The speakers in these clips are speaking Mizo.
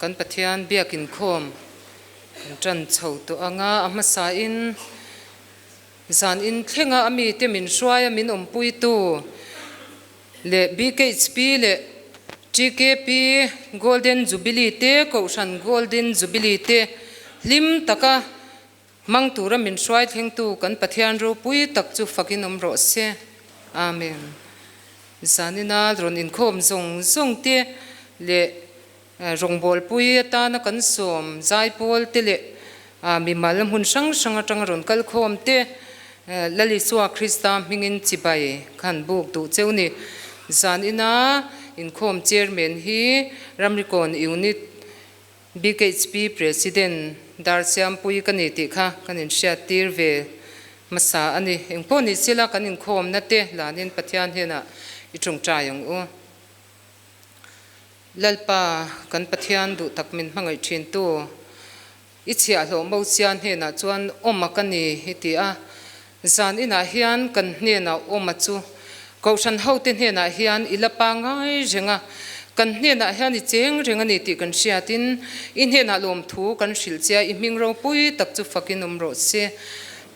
Kan Pathian biak inkhawm kan ṭan chho tawh ang a, a hmasain zan in thlenga a mite min hruai a min awmpuitu leh BKHP leh TKP Golden Jubilee te, Kohhran Golden Jubilee te hlim taka Hmang tura min hruai thlengtu kan Pathian ropui tak chu fakin awm rawh se. Amen. Zanina rawn inkhawm zawng zawng te leh rawngbawlpui atana kan sawm zaipawl te leh mimal hmun hrang hrang atanga rawn kal khawm te Lal Isua Krista hmingin chibai khan buk duh cheu ni. Zanina inkhawm chairman hi Ramrikawn Unit BKHP President Darsiampui ka ni tih kha kan inhriat tir ve hmasa a ni. Engpawh ni sila kan inkhawmna te lanin Pathian hnenah i tawngtai ang u. Lalpa, kan Pathian duh tak min hmangaih thintu, i chhiahhlawh Mosia hnenah chuan awma ka ni i ti a. Zan inah hian kan hnenah awma chu Kohhran hote hnenah hian i la pangai reng a, kan hnenah hian i cheng reng a ni tih kan hriatin i hnenah lawmthu kan hrilh che a, i hming ropui tak chu fakin awm rawh se.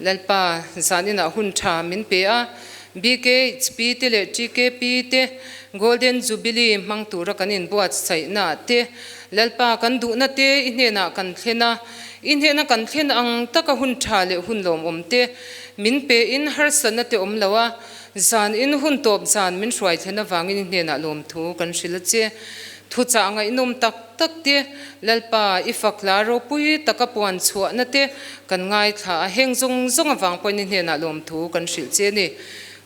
Lalpa, zan inah hun tha min pe a, BKHP te leh TKP te Golden Jubilee hmang tura kan inbuatsaihnaah te Lalpa kan duhna te i hnenah kan thlen a, i hnena kan thlen ang taka hun tha leh hun lawmawm te min pein harsatna te awm lo a, Zan in hun tawp zan min hruai thlen avangin i hnenah lawmthu kan hrilh a che. Thuchah ngaihnawm tak tak te, Lalpa i fak hla ropui taka puan chhuahna te kan ngaithla a, heng zawng zawng avang pawhin i hnenah lawmthu kan hrilh che a ni.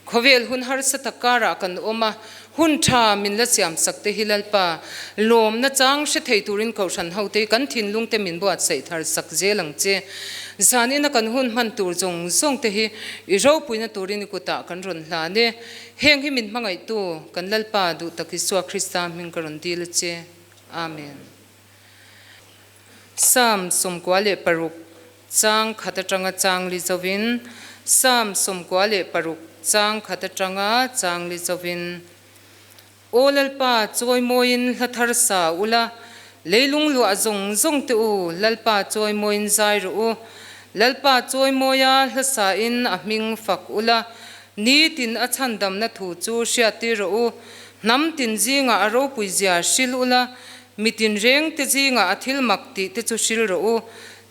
Khawvel hun harsa tak karah kan awm a, hun tha min la siam sak te hi Lalpa lawmna chang hre thei turin Kohhran hote hi kan thinlung te min buatsaih thar sak zel ang che. Zan ina kan hun hman tur zawng zawng te hi i ropuina turin i kutah kan rawn hlan e. Heng hi min hmangaihtu kan Lalpa duh tak Isua Krista hming ka rawn dil a che. Amen. Psalm 96 chang khat atanga chang li zovin Psalm 96 chang khat atanga chang li zovin Aw Lalpa, chawimawiin hla thar sa ula, leilung luah zawng zawng te u, Lalpa chawimawiin zai rawh u. Lalpa chawimawia hla sain a hming fak ula, nitin a chhandamna thu chu hriattir rawh u. Hnam tin zingah a ropui zia hril ula, mitin reng te zingah a thil mak tih te chu hril rawh u.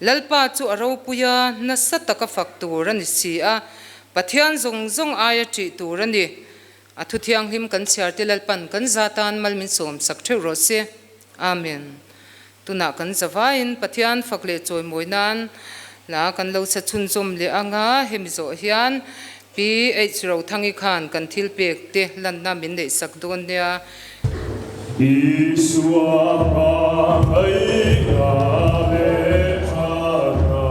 Lalpa chu a ropuia nasa taka fak tur a ni si a, Pathian zawng zawng aia ṭih tur a ni. A thu thianghlim kan chhiar te Lalpan kan za tan mal min sawm sak theuh rawh se. Amen. Tunah kan zavaiin Pathian fak leh chawimawi nan la kan lo sa chhunzawm leh anga hemi zawh hian PH Rothangi khan kan thil pek te lanna min neih sak dawn nia. Isua hmangaihna leh thatna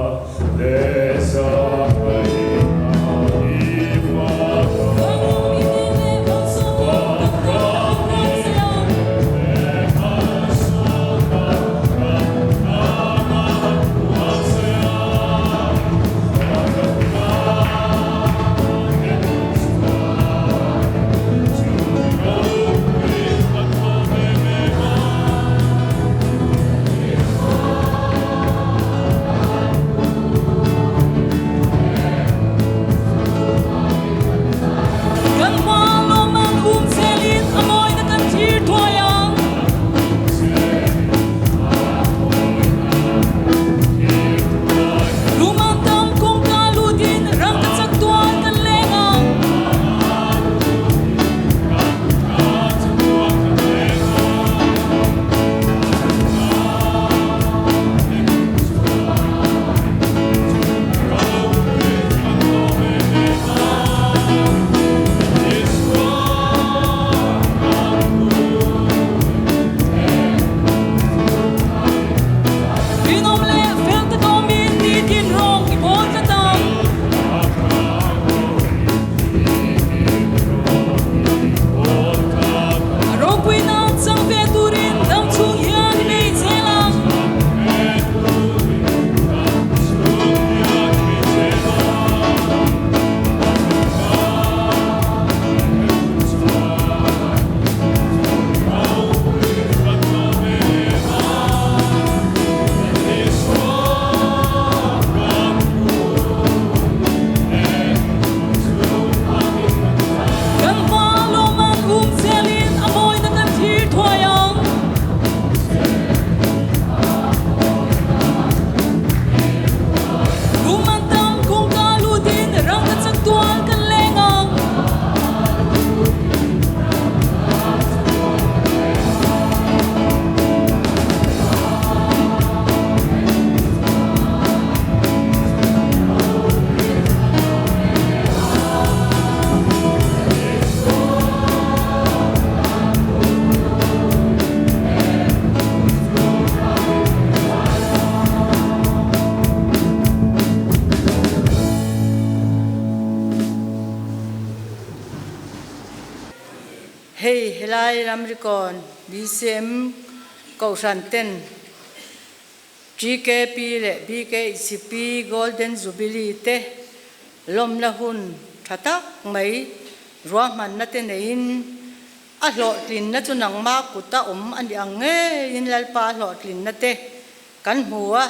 leh zahngaihna i faka. Vanram i leh malsawmna ramthara huatse a, Vanram helai ramrikawn BCM Kohhran ten GKP leh BKHP Golden Jubilee te lawmna hun tha tak mai ruahmanna te neiin a hlawhtlinna chu nangmah kuta awm a ni ang ngeiin Lalpa hlawhtlinna te kan hmu a.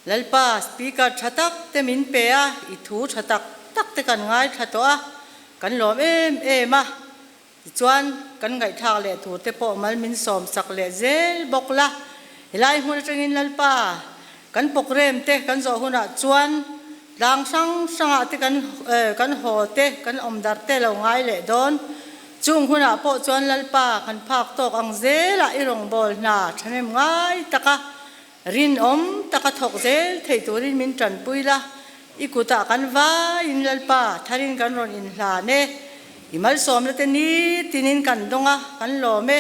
Lalpa, Speaker tha tak te min pe a, i thu tha tak tak te kan ngaithla tawh a, kan lawm em em a. Tichuan, kan ngaihthlak leh tur te pawh mal min sawm sak leh zel bawk la. Helai hmun atangin Lalpa, kan program te kan zawh hunah chuan tlang hrang hrangah te kan kan haw te, kan awm darh te lo ngai leh dawn. Chung hunah pawh chuan Lalpa, kan phak tawk ang zelah i rawngbâwl hna thahnem ngai taka Rinawm taka thawk zel thei turin min tanpui la, i kutah kan vaiin Lalpa tharin kan rawn inhlan e. I malsawmna te nitinin kan dawng a, kan lawm e.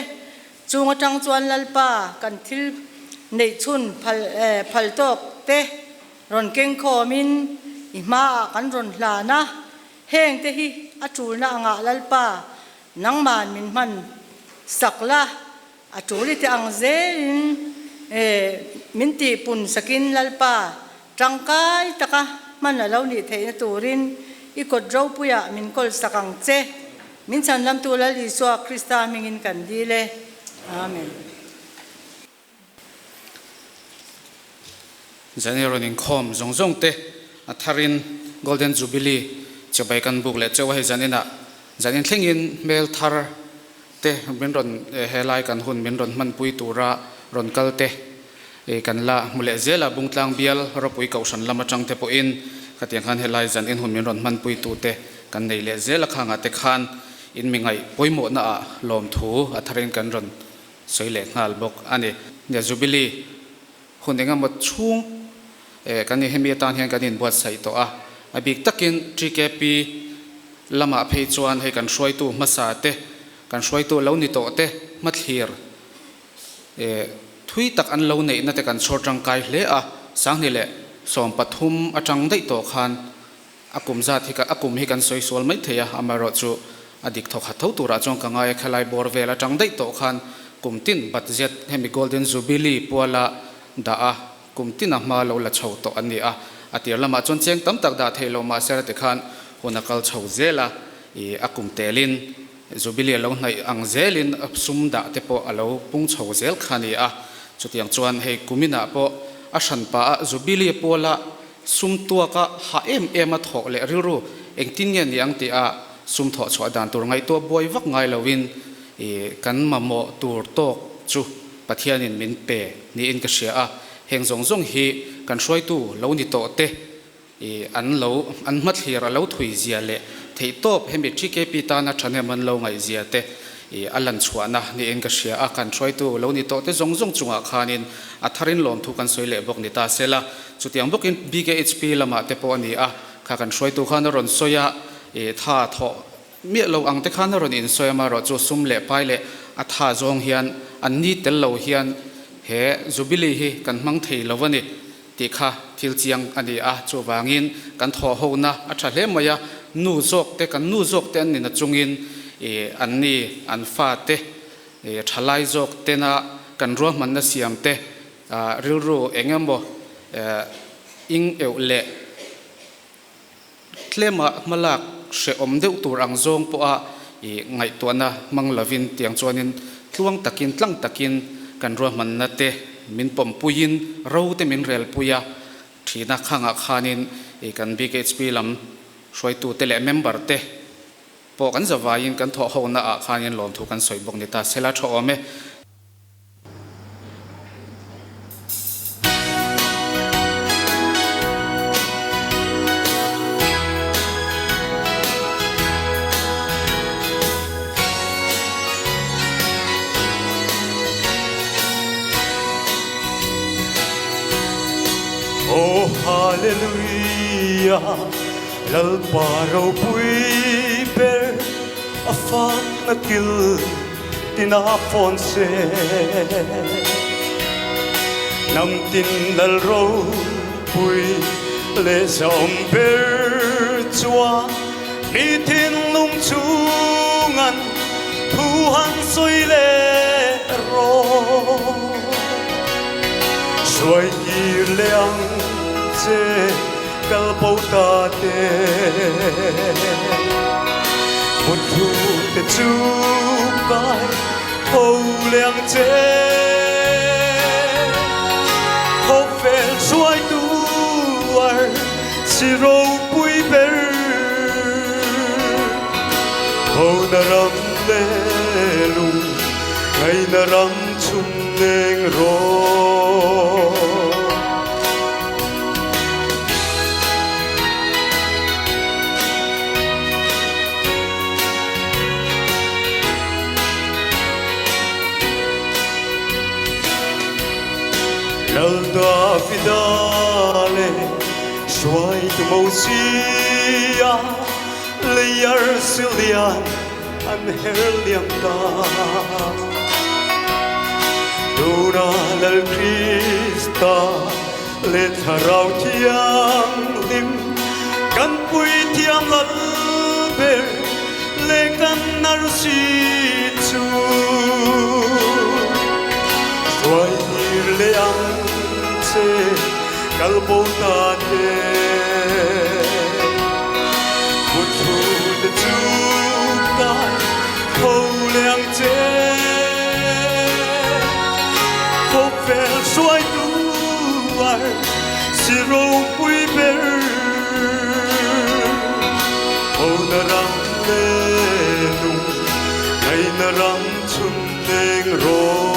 Chung atang chuan Lalpa kan thil neih chhun phal phal tawk te rawn keng khawmin i hmaah kan rawn hlan a, heng te hi a tulna angah Lalpa nangman min hman sak la. A tul i ti ang zelin min tihpun sakin Lalpa tangkai taka hman a lo nih theihna turin i kawt ropuiah min kawl sak ang che. Min chhanlamtu Lal Isua Krista hmingin kan dil e. Amen. Zan rawn inkhawm zawng zawng te a tharin Golden Jubilee chibai kan buk leh cheuh a, hei zan inah zan inthlengin hmel thar te min rawn helai kan hun min rawn hmanpui tura rawn kal te kan la hmu leh zel a, Bungtlang bial ropui kohhran lam atang te pawhin khatiang khan helai zan in hun min rawn hmanpui tu te kan nei leh zel a, khangah te khan in mi ngaih pawimawhna ah lawmthu a tharin kan rawn sawi leh nghal bawk a ni. Nia Jubilee hun engemaw chhung kan in hemi atan hian kan inbuatsaih tawh a, a bik takin TKP lamah phei chuan hei kan hruaitu hmasa te, kan hruaitu lo ni tawh te hmathlir thui tak an lo neihna te kan chhawr tangkai hle a, Sanghnih leh 13 atang daih tawh khan a kum zat hi a kum hi kan sawi sual mai thei a, amaherawhchu a dik thawk hat tho turah chuan ka ngai a, khelai bawr vel atang daih tawh khan kum tin budget hemi Golden Jubilee puala dah a, kum tin a hma lo la chho tawh an ni a, a tir lamah chuan cheng tam tak dah theih loh mahse a ti khan hun a kal chho zel a, ih a kum telin Jubilee a lo hnaih ang zelin sum dah te pawh a lo pung chho zel kha a ni a, chutiang chuan hei kuminah pawh a hranpa a Jubilee puala Sum tuaka hah em em a thawh leh rilru engtin nge ni ang tih a sum thawh chhuah dan tur ngaihtuah buai vak ngai loin i kan mamawh tur tawk chu Pathianin min pe niin ka hria a, heng zawng zawng hi kan hruaitu lo ni tawh te i an lo an hmathlir a lo thui zia leh theihtawp hemi TKP tana thahnem an lo ngaih zia te i a lan chhuahna niin ka hria a, kan hruaitu lo ni tawh te zawng zawng chungah khanin a tharin lawmthu kan sawi leh bawk ni ta sela. Chutiang bawkin BKHP lamah te pawh a ni a, kha kan hruaitu khan a rawn sawi a, ih tha thawh miah lo ang te khan a rawn insawi a, amaherawh chu sum leh pai leh a tha zawng hian an ni tel lo hian he Jubilee hi kan hmang thei lo a ni tih kha thil chiang a ni a, chuvangin kan thawh hona a tha hle mai a, nu zawk te kan nu zawk te an ni na chungin ih an ni an fa te ih thalai zawk tena kan ruahmanna siam te Rilru eng emaw ing euh leh tlema hmalak hrehawm deuh tur ang zawng pawha i ngaihtuahna hmang lovin tiang chuanin tluang takin tlang takin kan ruahmanna te min pawmpuiin ro te min relpui a thina khangah khanin i kan BKHP lam hruaitute leh member te pawh kan zavaiin kan thawhhona ah khanin lawmthu kan sawi bawk ni ta sela tha awm e. Aw Hallelujah, Lalpa ropui ber a fakna kil Tina fawn se Hnam tin lal ropui leh zawm ber chuan mi thinlung chungan Thu han sawi leh rawh. Hruai tir leh ang che kal bo ta te. Mutthlu te chu kai tho leh ang che. Khawvel hruaitu ar si ropui ber. Hona ram leh lung ngaihna ram chhun neng rawh. Lal Davida leh hruaitu Mosia Leiar silian an her liam ta. Tuna Lal Krista leh Thlarau Thianghlim kan puithiam lal ber leh kan narsi chu hruai tir leh ang che kal bo ta te. Muthu te chu kai tho leh ang che. Khawvel hruaitu ar si ropui ber. Hona ram leh lung ngaihna ram chhun neng rawh.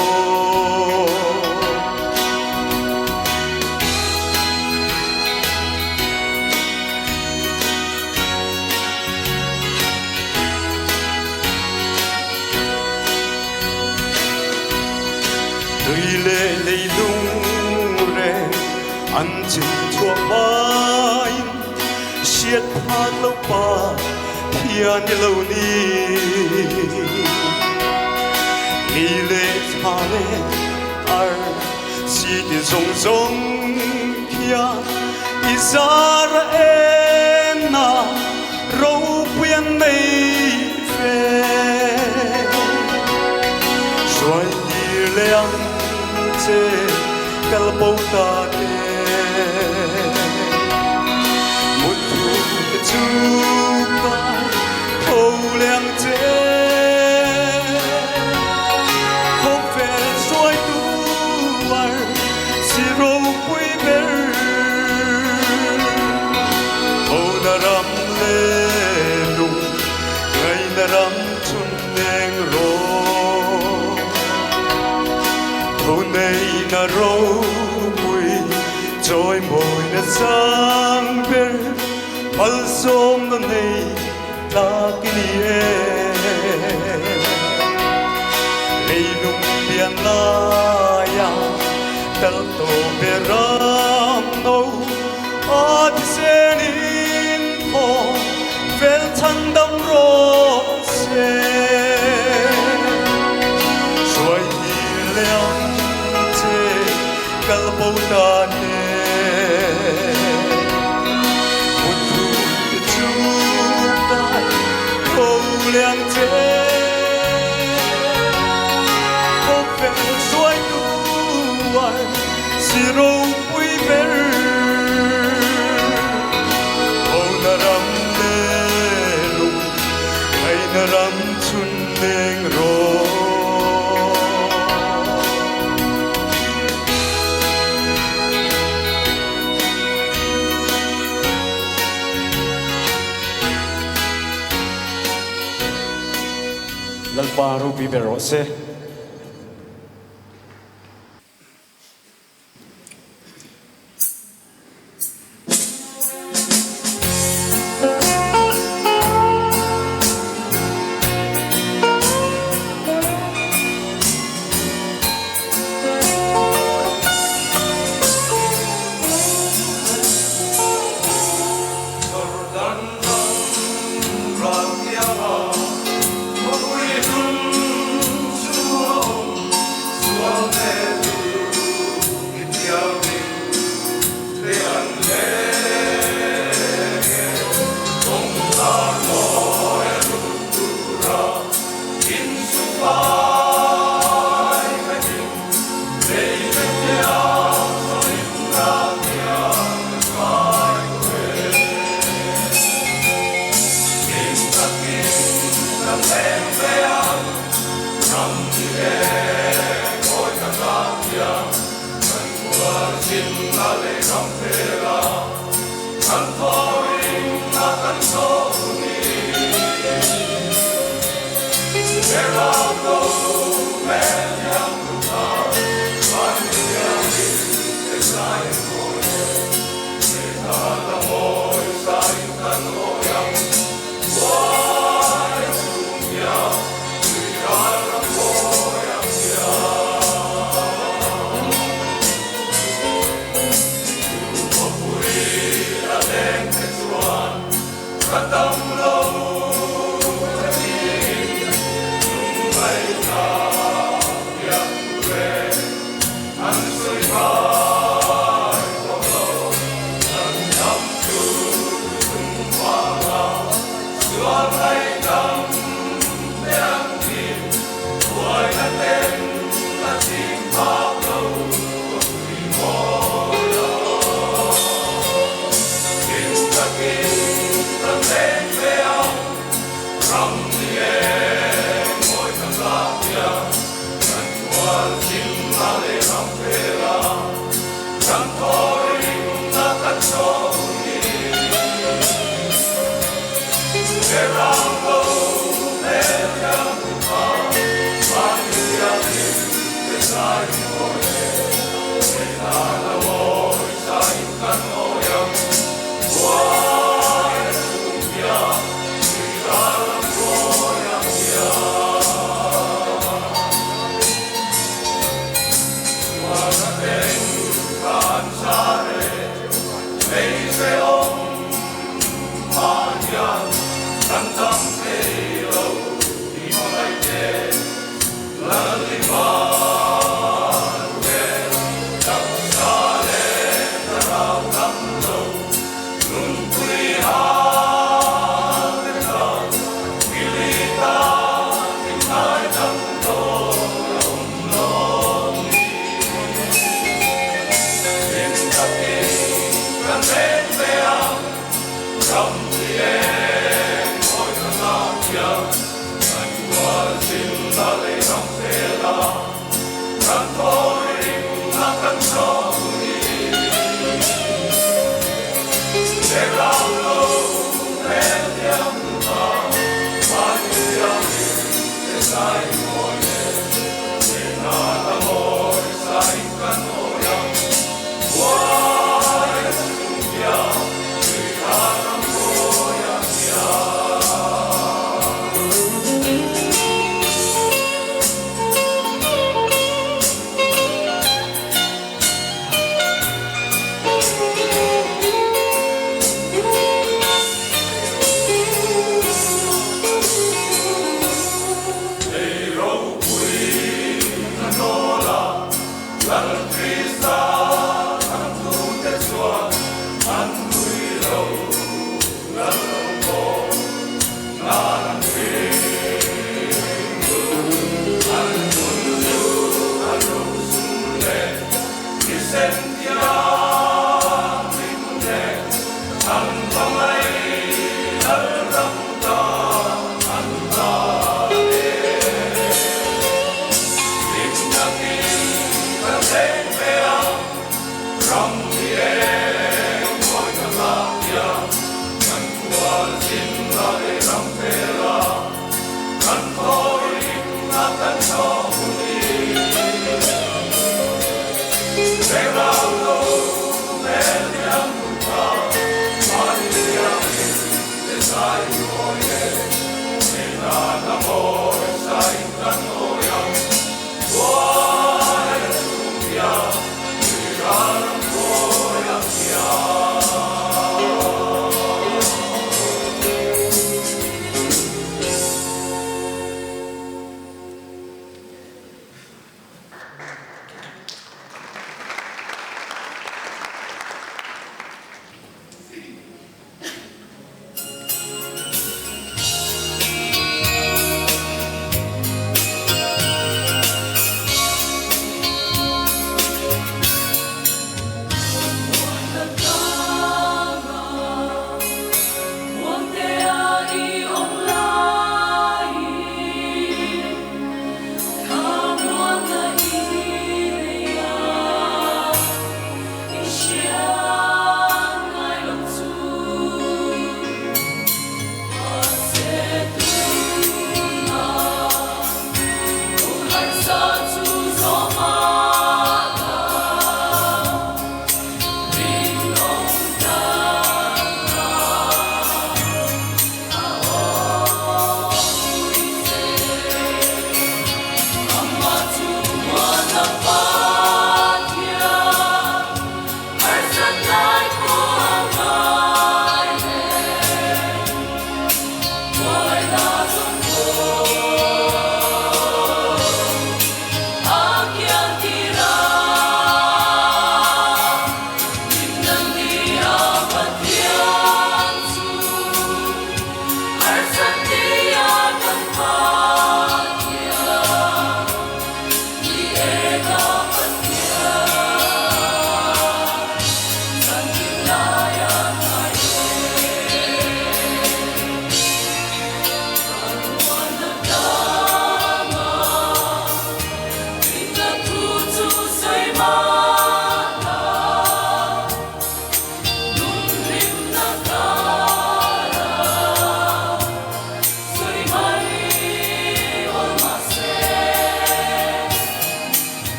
Tui leh leilung reng an chin chhuah hmain hriat phak lo pa thian i lo ni. Ni leh thla leh ar si ti zawng zawng khian i zar a en a ropui an nei ve. Hruai tir leh ang che kal bo ta te. Muthu te chu kai tho leh ang che. Khawvel hruaitu ar si ropui ber. Hona ram leh lung ngaihna ram chhun neng rawh. Tho neihna ropui chawimawina sang ber malsawmna nei tlak i ni e. Leilung pian laia tel tawh ber ram no a thisen in thaw fel chhan dam rawh se. Hruai tir leh ang che kal bo ta te. Muthu te chu kai tho leh ang che. Khawvel hruaitu ar si ropui ber. Hona ram leh lung ngaihna ram chhun neng rawh. Lalpa ropui ber rawh se. Jordan ram ral kianga khawpui hlun chu.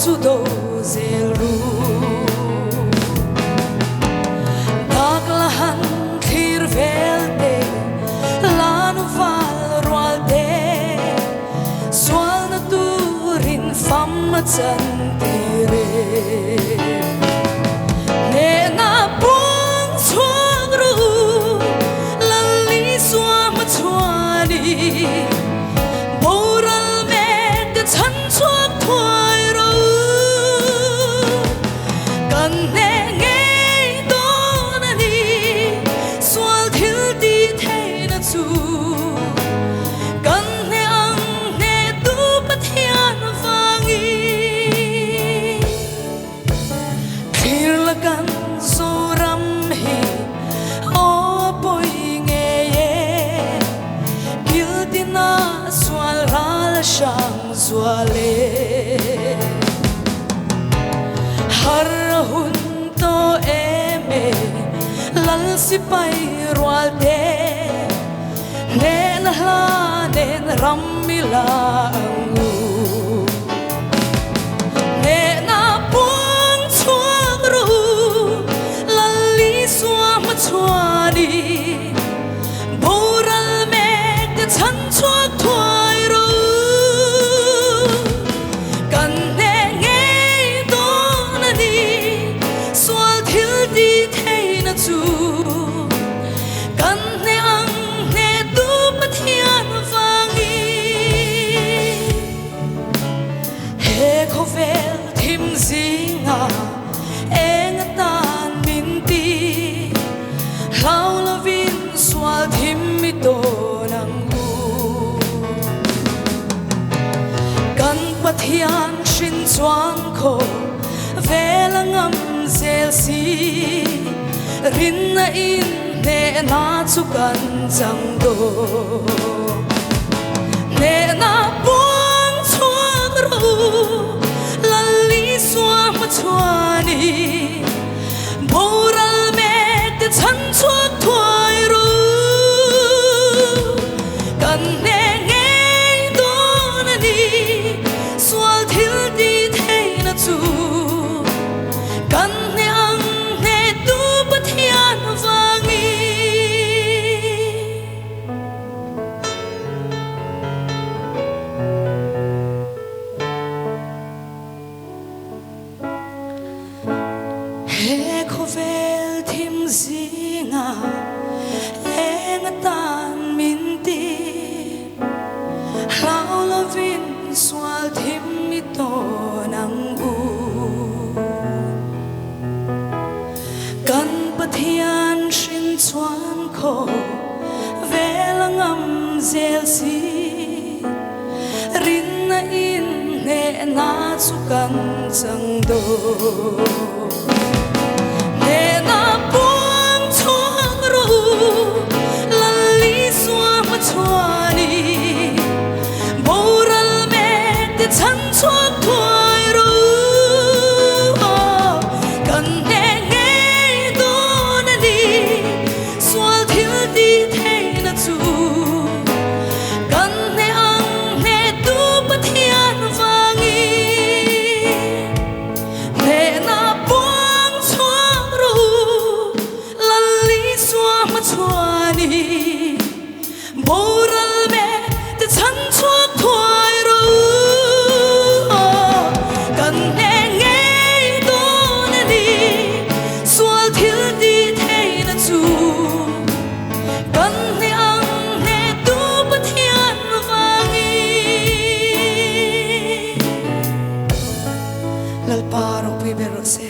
chu do zel ru. Dak la han thlir vel te, lan val rual te, sualna turin fam a chan tir e. Hnehna buang chhuak ru, Lal Isua hmachhuani, boral mek te chhan chhuak thuai ro. Kan hneh ngei dawn a ni, sual thil tih theihna chu. Kan hneh ang hneh tu Pathian vangin. Thlir la kan Zoram hi aw pawi ngei e, kil tina sual ral a hrang zual e. Har a hun tawh em e, Lal sipai rual te, hnehna hla nen ram i la ang u. Hnehna puang chhuak ru, Lal Isua hmachhuani, boral mek te chhan chhuak thuai ru. Kan hneh ngei dawn a ni, sual thil tih theihna chu. Kan hneh ang hneh tu Pathian vangin. He khawvel thim zinga eng atan min ti, hlau lovin sual thim mi tawn ang u. Kan Pathian hrin chuan khaw vel a ngam zel si, rinna in hnehna chu kan chang dawn. Hnehna buang chhuak rawh u, Lal Isua hmachhuani, boral mek te chhan chhuak thuai rawh u. Kan hneh ngei dawn a ni, sual thil tih theihna chu. Kan hneh ang hneh tu Pathian vangin. He khawvel thim zinga eng atan min ti, hlau lovin sual thim i tawn ang u. Kan Pathian hrin chuan khaw vel a ngam zel si, rinna in hnehna chu kan chang dawn. Hnehna buang chhuak rawh u, Lal Isua hmachhuani, boral mek te chhan chhuak thuai rawh u. Kan hneh ngei dawn a ni, sual thil tih theihna chu. Kan hneh ang hneh tu Pathian vangin. Hnehna buang chhuak rawh u, Lal Isua hmachhuani, boral mek te chhan chhuak thuai rawh u. Kan hneh ngei dawn a ni, sual thil tih theihna chu. Kan hneh ang hneh tu Pathian vangin. Lalpa ropui ber rawh se.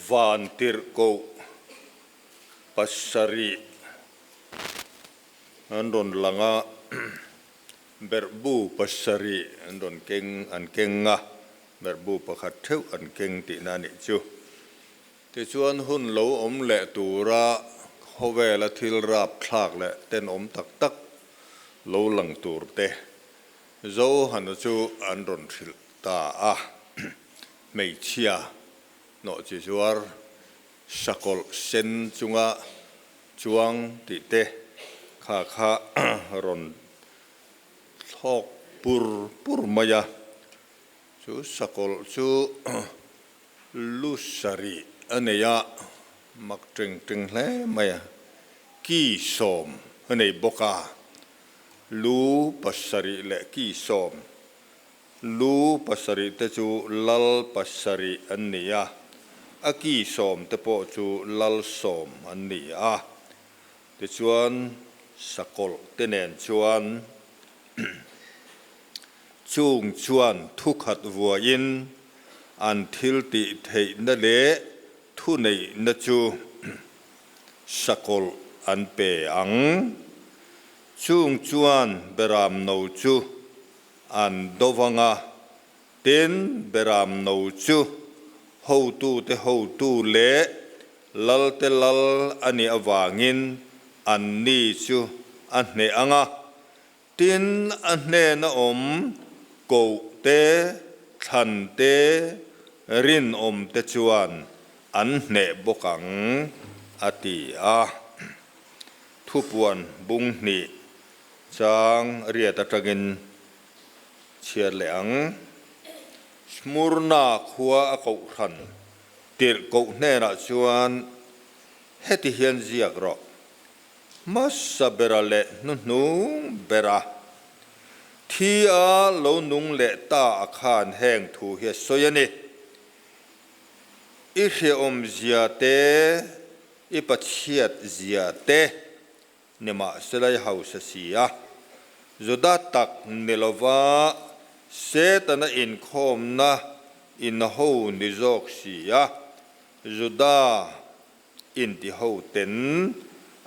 Vantirhkoh pasarih an rawn lang a, berhbu pasarih an rawn keng an keng a, berhbu pakhat theuh an keng tihna a nih chu. Tichuan hun lo awm leh tura khawvela thil rapthlak leh tenawm tak tak lo lang tur te Johana chu an rawn hrilh ta a. Hmeichhia nawhchi zuar sakawlh sen chunga chuang tih te kha kha rawn thlawk pur pur mai a. Chu sakawlh chu Lu sarih a nei a, mak teng teng hle mai a, ki sawm a nei bawk a, lu pasarih leh ki sawm, lu pasarih te chu lal pasarih an ni a, a ki sawm te pawh chu lal sawm an ni a, tichuan sakawlh te nen chuan Chung chuan thukhat vuain an thil tih theihna leh thuneihna chu sakawlh an pe ang. Chung chuan beramno chu an do vang a, tin beramno chu hotute hotu leh lalte lal a nih avangin anni chu a hneh ang a. Tin, a hnena awm koh te, thlan te, rinawm te chuan an hneh bawk ang, a ti a. Thupuan bung hnih chang riat atangin chhiar leh ang. Smurna khua a kohhran tirh koh hnenah chuan heti hian ziak rawh. Hmasa bera leh hnuhnung bera thi a lo nung leh ta a khan heng thu hi a sawi a ni. I hrehawm zia te, i pachhiat zia te nimahsela i hausa si a, Juda tak ni lova Setana inkhawmna inho ni zawk si a, Juda Inti ho ten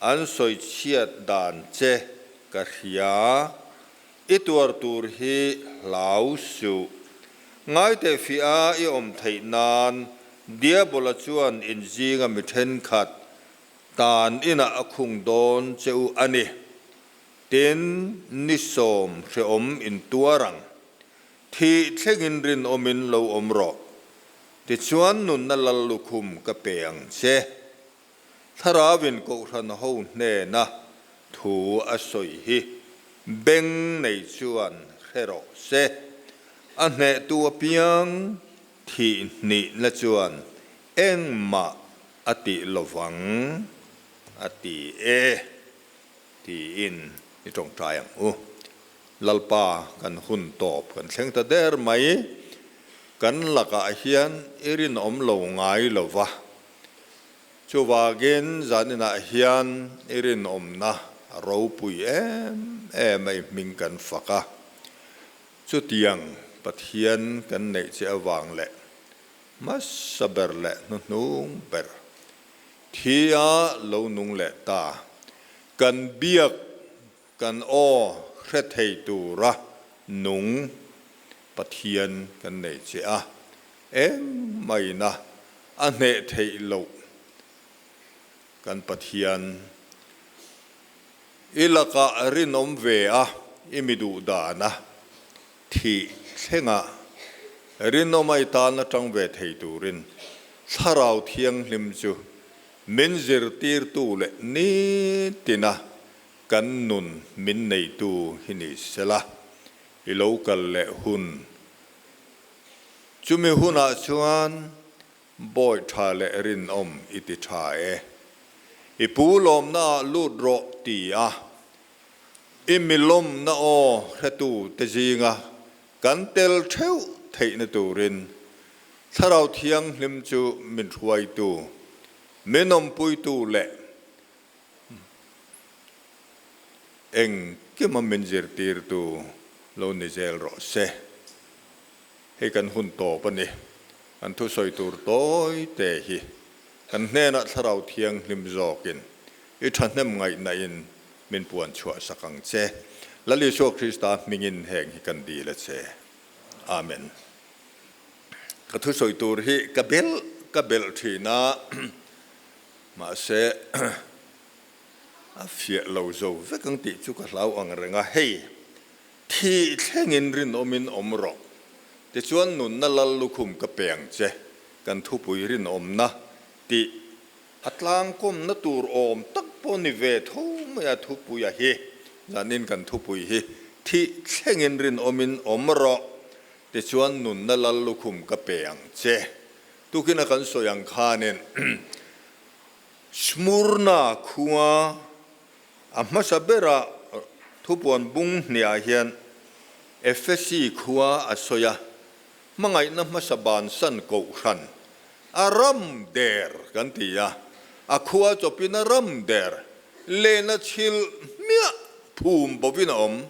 an sawi chhiat dan che ka hria, i tuar tur hi hlau suh. Ngaiteh fiah a i awm theih nan Diabola chuan inzinga mi thenkhat tan inah a khung dawn che u a ni. Tin, ni sawm hreawm in tuar ang. Thih thlengin rinawmin lo awm rawh. Tichuan nunna lal lukhum ka pe ang che. Thlarauin Kohhran ho hnena thu a sawi hi beng nei chuan hre rawh se. A hnehtu apiang thih hnihna chuan engmah a tih lovang a ti e tiin i tawngtai ang u. Lalpa kan hun tawp kan thleng ta der mai. Kan lakah hian i rinawm lo ngai lo va. Chuvangin zaninah hian i rinawmna a ropui em em a i hming kan fak a. Chutiang Pathian kan neih che avang leh hmasa ber leh hnuhnung ber thi a lo nung leh ta kan biak Kan aw hre thei tura nung Pathian kan nei che a, engmahina a hneh theih loh kan Pathian. I lakah rinawm ve a, i mi duh dana thih thlenga Rinawma i tan atang ve thei turin Thlarau Thianghlim chu min zirtirtu leh nitina kan nun min neitu hi ni sela, i lo kal leh hun. Chumi hunah chuan Bawi tha leh rinawm i ti tha e. I pu lawmnaah lut rawh ti a, i mi lawmna aw hretu te zinga kan tel theuh theihna turin Thlarau Thianghlim chu min hruaitu, min awmpuitu leh engkima min zirtirtu lo ni zel rawh se. Hei kan hun tawp a ni. Kan thusawi tur tawi te hi kan hnenah Thlarau Thianghlim zawkin i thahnem ngaihnain min puan chhuah sak ang che. Lal Isua Krista hmingin heng hi kan dil a che. Amen. Ka thusawi tur hi ka belh ka belh thin a, mahse a fiah lo zo vek ang tih chu ka hlau ang reng a. Hei Thih thlengin rinawmin awm rawh. Tichuan nunna lal lukhum ka pe ang che, kan thupui rinawmna tih a tlangkawmna tur awm tak pawh ni ve tho mai a thupuia hi. Zanin kan thupui hi thih thlengin rinawmin awm rawh, tichuan nunna lal lukhum ka pe ang che. Tukina kan sawi ang khanin Smurna khua A hmasa berah thupuan bung hniah hian Efesi khua a sawi a, hmangaihna hmasa bansan kohhran a ram der kan ti a, a khua chawpin a ram der lena chhil hmiah phum bovin a awm.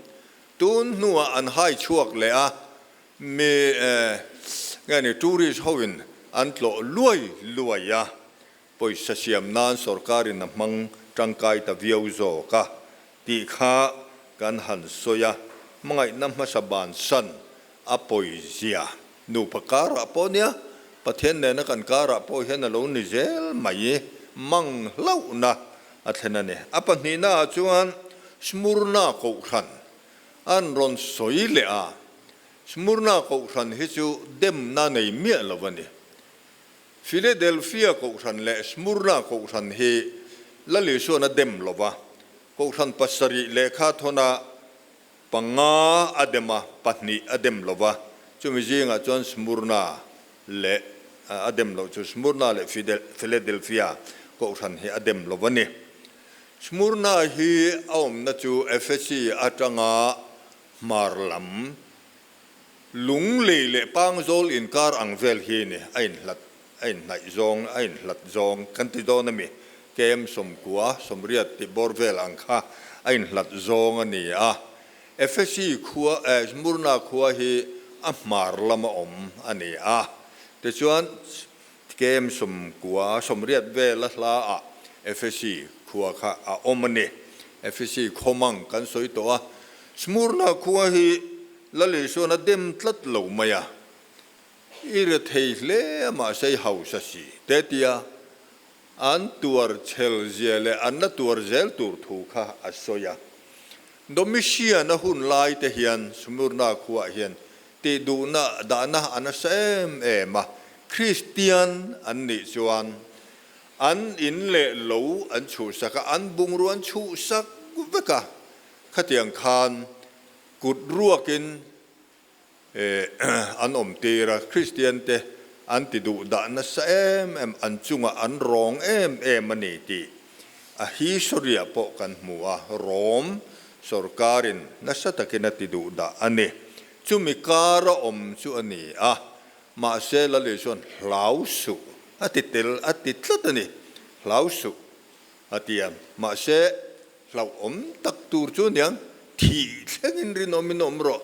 Tun hnuah an hai chhuak leh a, mi nge ni tourist hoin an tlawh luai luai a, Pawisa siam nan sorkarin a hmang tangkai ta viau zawk a tih kha kan han sawi a, hmangaihna hmasa bansan a pawizia nupa karah pawh nia, Pathian nena kan karah pawh hian a lo ni zel mai mang hlauhna a thlen a ni. A pahnihnaah chuan Smurna Kohhran an rawn sawi leh a, Smurna Kohhran hi chu demna nei miah lo a ni. Philadelphia Kohhran leh Smurna Kohhran hi Lal Isuan a dem lo va, Kohhran pasarih lehkha thawna panga a dem a, pahnih a dem lo va, chumi zingah chuan Smurna leh a dem loh chu Smurna leh Philadelphia Kohhran hi a dem lo a ni. Smurna hi a awmna chu Ephesi atanga hmar lam Lunglei leh Pangzawl inkar ang vel hi ni, a inhlat, a inhnaih zawng, a inhlat zawng kan ti dawn a mi? Kem 90, 80 tih bawr vel ang kha a inhlat zawng a ni a. Efesi khua, Smurna khua hi a hmar lama awm a ni a. Tichuan, kem 90, 80 vel a hla ah Efesi khua kha a awm a ni. Efesi khawmang kan sawi tawh a. Smurna khua hi Lal Isuan a dem tlat lo mai a, I re thei hle a mahse i hausa si te tia an tuar chhel zia leh an la tuar zel tur thu kha a sawi a. Domitian a hun lai te hian Smurna khuaah hian tih duhna dahna a nasa em em a, Kristian an nih chuan an in leh lo an chhuhsak a, an bungrua an chhuhsak vek a, khatiang khan Kut ruakin an awm tir a, Kristian te an ti duh dah nasa em em, an chungah an rawng em em a ni tih a history-ah pawh kan hmu a, Rom sorkarin nasa takin a ti duh dah a ni. Chumi kara awm chu a ni a, mahse Lal Isua'n hlau suh a ti tel a ti tlat a ni, hlau suh a ti a, mahse Hlauhawm tak tur chu aniang, thih thlengin rinawmin awm rawh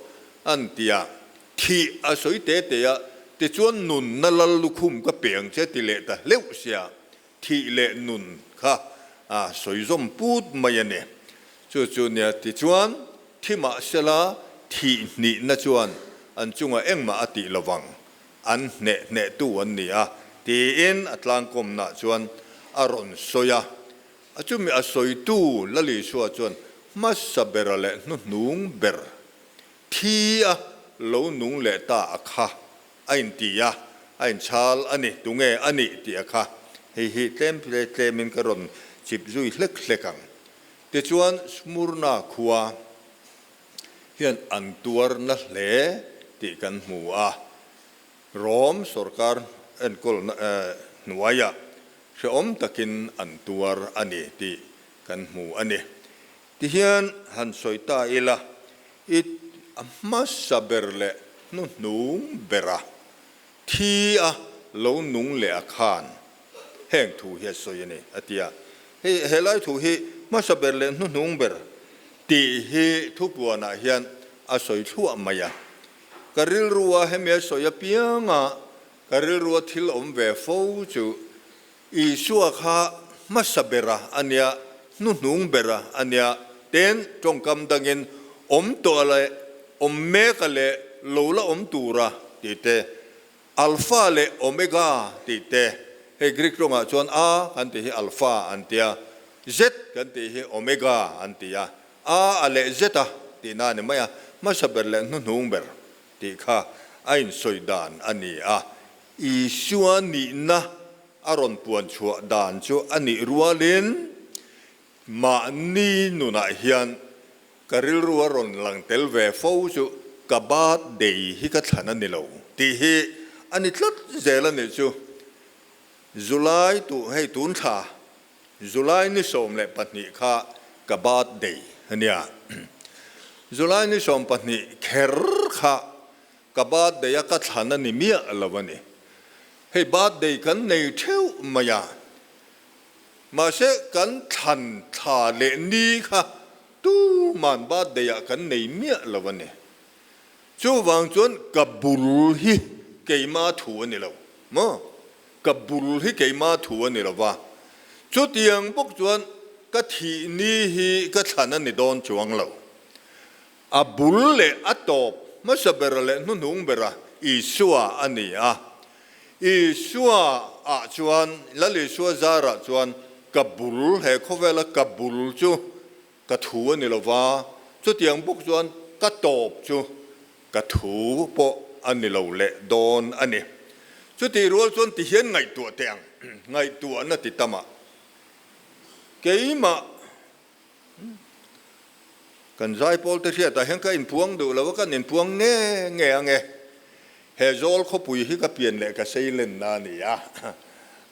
an ti a, thih a sawi te te a, tichuan nunna lal lukhum ka pe ang che ti leh ta hleuh sia, thih leh nun kha a sawi zawm put mai a ni. Chu chu nia, tichuan thi mah sela thih hnihna chuan an chungah engmah a tih lovang, an hneh hnehtu an ni a, tiin a tlangkawmnaah chuan a rawn sawi a. A chumi a sawitu Lal Isua chuan hmasa bera leh hnuhnung ber thi a lo nung leh ta a kha. a inti a, a inchhal a ni, tunge a nih tih a kha hei hi tlem tlemin ka rawn chip zui hlek hlek ang. Tichuan Smurna khua hian an tuar na hle tih kan hmu a, Rom sorkar enkawlna hnuaiah hrehawm takin an tuar a ni tih kan hmu a ni. Tihian han sawi ta ila, i a hmasa ber leh hnuhnung bera thi a lo nung leh a khan heng thu hi a sawi a ni, a ti a. Hei helai thu hi hmasa ber leh hnuhnung ber tih hi thupuanah hian a sawi thluah mai a. Ka rilrua hemi a sawi apianga ka rilrua thil awm ve fo chu Isua kha hmasa bera a nia, hnuhnung bera a nia, ten tawngkam dangin awm tawh leh awm meka leh lo la awm tura tih te, Alpha leh Omega tih te, hei Greek tawngah chuan A kan tih hi Alpha an tia, Z kan tih hi Omega an ti a, A a leh Z a tihna a ni mai a, hmasa ber leh hnuhnung ber tih kha a insawi dan a ni a. Isua nihna a rawn puan chhuah dan chu a nih rualin mahni nunah hian ka rilru a rawn lang tel ve fo chu ka birthday hi ka thlan a ni lo tih hi a ni tlat zel a nih chu. July tu hei tun thla July ni 12 kha ka birthday a nia. July ni 12 kher kha Ka birthday a ka thlan a ni miah lo a ni. Hei birthday kan nei theuh mai a, mahse kan thlan thla leh ni kha tuman birthday ah kan nei miah lo a ni. Chuvang chuan ka bul hi keima thu a ni lo maw? Ka bul hi keima thu a ni lo va, chutiang bawk chuan ka thih ni hi ka thlan a ni dawn chuang lo. A bul leh a tawp hmasa bera leh hnuhnung bera Isua a ni a. Isua ah chuan, Lal Isua zarah chuan ka bul, he khawvela ka bul chu ka thu a ni lo va, chutiang bawk chuan ka tawp chu ka thu pawh a ni lo leh dawn a ni. Chutih rual chuan ti hian ngaihtuah teh ang, ngaihtuahna ti tamah keimah Kan zaipawl te hriatah hian ka inpuang duh lo a, kan inpuang nge nge ang e. He zawl khawpui hi ka pian leh ka seilenna a ni a,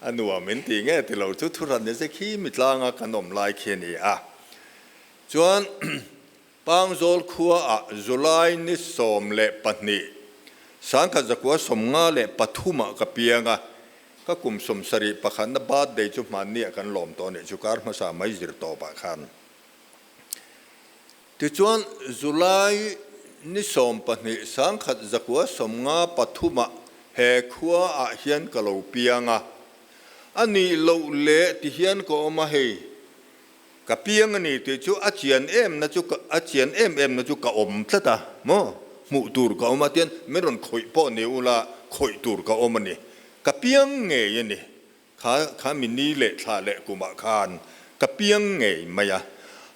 a nuam in ti nge ti lo chu thuhran ni se khi mi tlanga kan awm lai khi a ni a. Chuan Pangzawl khuaah July ni 12, 1953ah ka piang a, Ka kum 71 na birthday chu hmanni ah kan lawm tawh a nih chu kar hmasa mai zir tawpah khan. Tichuan July ni 12 1993 ah he khua ah hian ka lo piang a, a nih loh leh ti hian ka awm a hei ka piang a ni tih chu a chian em na chu a chian em em na chu ka awm tlat a maw hmuh tur ka awm a tian min rawn khawih pawh ni ula khawih tur ka awm a ni ka piang ngei a ni kha kha mi ni leh thla leh kumah khan ka piang ngei mai a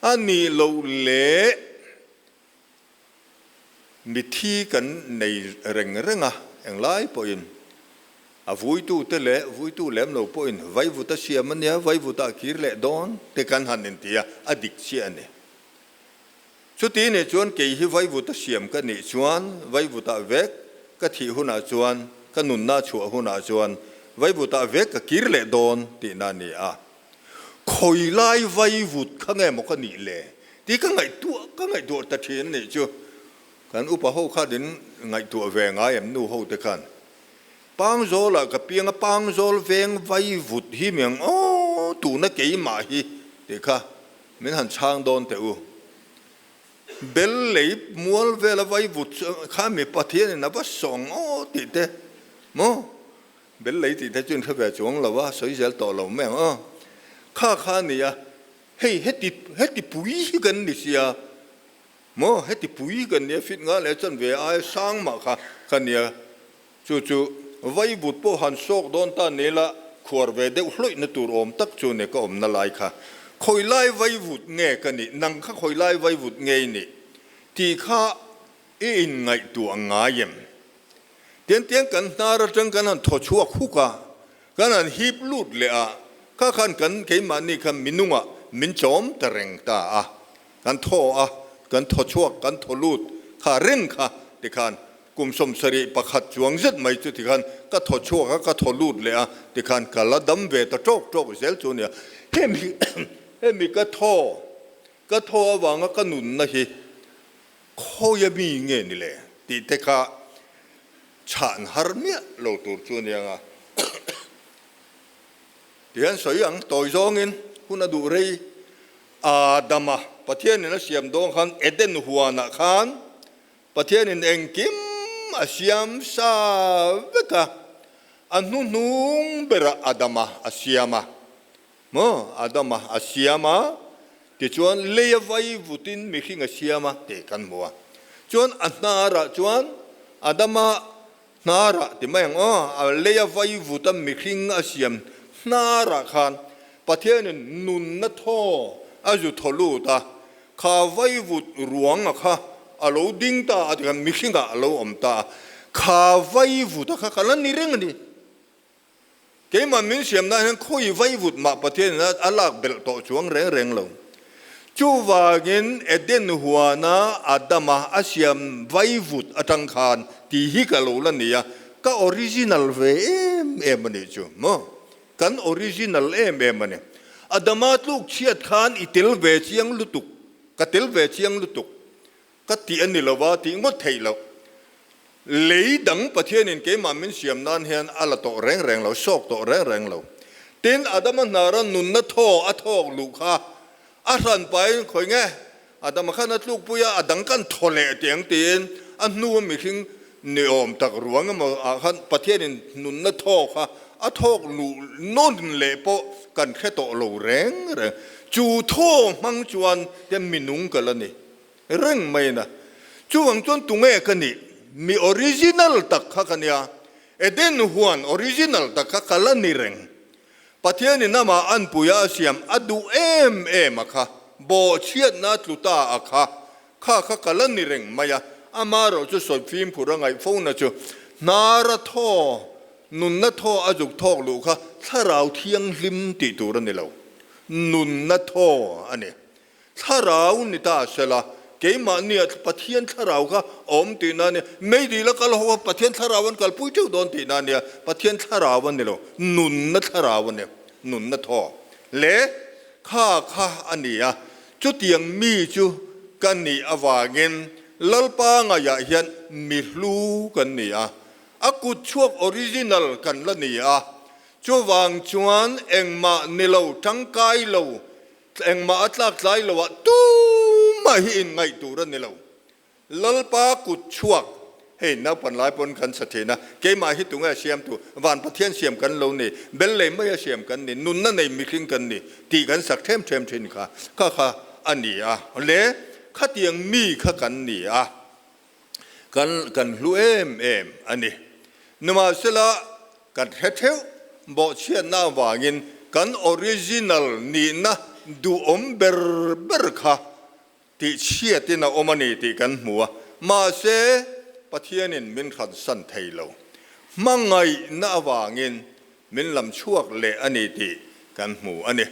a nih loh leh Mithi kan nei reng reng a, englai pawhin a vuitute leh vuitu lem lo pawhin vaivuta siam a nia, vaivuta a kir leh dawn te kan han inti a, a dik chiah a ni. Chuti nih chuan kei hi vaivuta siam ka nih chuan vaivutah vek ka thih hunah chuan, ka nunna chhuah hunah chuan vaivutah vek ka kir leh dawn tihna a ni a. Khawi lai vaivut kha nge maw ka nih le? Tih ka ngaihtuah ka ngaihtuah ta thin nih chu. Kan upa ho khan in ngaihtuah ve ngai em nu ho te khan. Pangzawl ah ka piang a Pangzawl veng vaivut hi mi ang aw tuna keimah hi tih kha min han chhang dawn teh u. Bel lei mual vela vaivut kha mi Pathian in a va sawng aw tih te maw? Bel lei tih te chu in hre ve chuang lo a, sawi zel tawh lo mai ang aw. Kha kha a ni a, hei heti heti pui hi kan ni sia maw, heti pui kan nia fit nga leh chan ve aia sang mah kha ka nia. Chu chu vaivut pawh han sawk dawn ta ni la, khuar ve deuh hlawih na tur awm tak chu ni ka awmna lai kha. Khawi lai vaivut nge ka nih, nang kha khawi lai vaivut nge i nih tih kha i inngaihtuah ngai em? Tiang tiang kan hnar atang kan han thaw chhuak huk a, kan han hip lut leh a, kha khan kan keimahni kha minungah min chawm ta reng ta a, kan thaw a, kan thaw chhuak, kan thaw lut kha reng kha tikhan kum 71 chuang zet mai chu tikhan ka thaw chhuak a, ka thaw lut leh a, tikhan ka la dam ve ta tawk tawk zel chu nia. Hemi hemi ka thaw ka thaw avanga ka nunna hi Khawia mi nge ni le tih te kha chhan har miah lo tur chu ania nga. Tihian sawi ang tawi zawngin hun a duh rei Adama Pathianin a siam dawn khan Eden huanah khan Pathianin engkim a siam sa vek a, a hnuhnung berah Adama a siam a. Maw? Adama a siam a, tichuan lei a vai vutin mihring a siam a tih kan hmu a. Chuan a hnarah chuan Adama hnarah ti mai ang aw, a lei a vai vuta mihring a siam hnarah khan Pathianin nunna thaw a zu thaw lut a, kha vai vut ruang a kha a lo ding ta a tikhan mihringah a lo awm ta a, kha vai vut a kha ka la ni reng a ni. Keimah min siam nan hian khawi vaivut mah Pathian in a lak belh tawh chuang reng reng lo. Chuvangin Eden huana Adama a siam vaivut atang khan tih hi ka lo la ni a, ka original ve em em a nih chu maw? Kan original em em a ni. Adama tluk chhiat khan i tel ve chiang lutuk, ka tel ve chiang lutuk. Ka tih a ni lo va tih ngawt theih loh. Lei dang Pathianin keimah min siam nan hian a la tawh reng reng lo, sawk tawh reng reng lo. Tin, Adama hnara nunna thaw a thawk luh kha a hran pahin khawi nge Adama khan a tlukpui a, a dang kan thaw leh tih ang tiin a hnua mihring ni awm tak ruang emaw ah khan Pathianin nunna thaw kha a thawk luh nawn leh pawh kan hre tawh lo reng reng. Chu thaw hmang chuan te minung ka la ni. Reng mai na. Chuvang chuan tunge ka nih? Mi original tak kha ka nia. Eden huan original tak kha ka la ni reng. Pathianin amah anpuia a siam a duh em em a kha, bawhchhiatna a tlu ta a kha, kha kha ka la ni reng mai a. Amaherawh chu sawi fimkhur a ngaih fo na chu hnara thaw, nunna thaw a zuk thawk luh kha thlarau thianghlim tih tur a ni lo. Nunna thaw a ni. Thlarau ni ta sela, keimahnia Pathian thlarau kha awm tihna a nia. Meidil a kal ho a, Pathian thlarau an kalpui teuh dawn tihna a nia. Pathian thlarau a ni lo, nunna thlarau a ni, nunna thaw leh kha kha a ni a. Chutiang mi chu ka nih avangin Lalpa ngaiah hian mi hlu kan ni a, a kut chhuak original kan la ni a. Chuvang chuan engmah ni lo, tangkai lo, Engmah a tlak tlai lo ah tumah hi in ngaih tur a ni lo. Lalpa kut chhuak, hei naupan lai pawn kan sa thin a, keimah hi tunge a siam tu, van Pathian siam kan lo ni, bel lei mai a siam kan ni, nunna nei mihring kan ni tih kan sak them them thin kha, kha kha a ni a le khatiang mi kha kan ni a, kan kan hlu em em a ni. Nimahsela Kan hre theuh bawhchhiatna avangin kan original nihna duhawm ber ber kha tihchhiatin a awm a ni tih kan hmu a, mahse Pathianin min hransan thei lo. Hmangaihna avangin min lam chhuak leh a ni tih kan hmu a ni.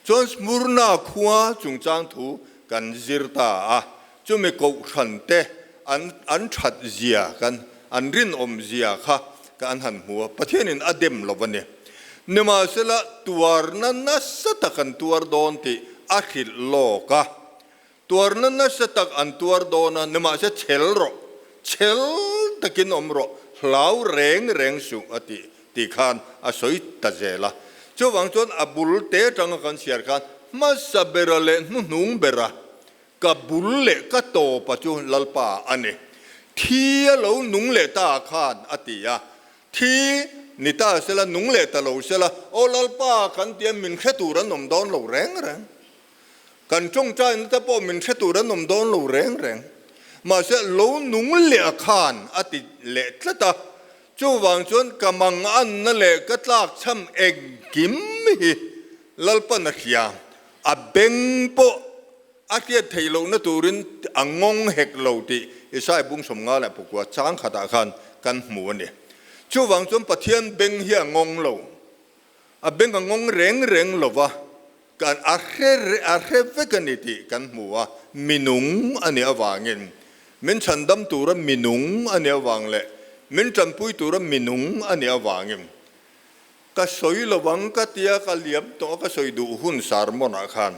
Chuan Smurna khua chungchang thu kan zir ta a, chumi kohhran te an an that zia kan an rinawm zia kha ka an han hmu a, Pathianin a dem lo a ni. Nimahsela tuarna nasa tak an tuar dawn tih a hrilh lawk a, tuarna nasa tak an tuar dawn a, nimahse chhel rawh, chhel takin awm rawh, hlau reng reng suh a tih tih khan a sawi ta zel a. Chuvang chuan a bul te atanga kan chhiar khan hmasa bera leh hnuhnung bera Ka bul leh ka tawpa chu Lalpa a ni. Thi a lo nung leh ta khan a ti a. Thi ni ta sela, nung leh ta lo sela, Aw Lalpa kan tia min hre tur an awm dawn lo reng reng. Kan tawngtaina te pawh min hre tur an awm dawn lo reng reng. Mahse lo nung leh khan a ti leh tlat a. Chuvang chuan ka manganna leh ka tlakchham engkim hi Lalpan a hria. A beng pawh a hriat theih lohna turin a ngawng hek lo tih Isaiah bung 54 chang khatah khan kan hmu a ni. Chuvang chuan Pathian beng hi a ngawng lo. A beng a ngawng reng reng lo va, kan a hre a hre vek a ni tih kan hmu a, minung a nih avangin, min chhandam tura minung a nih avang leh min tanpui tura minung a nih avangin ka sawi lo ang ka tia ka liam tawh a, ka sawi duh hun sermon ah khan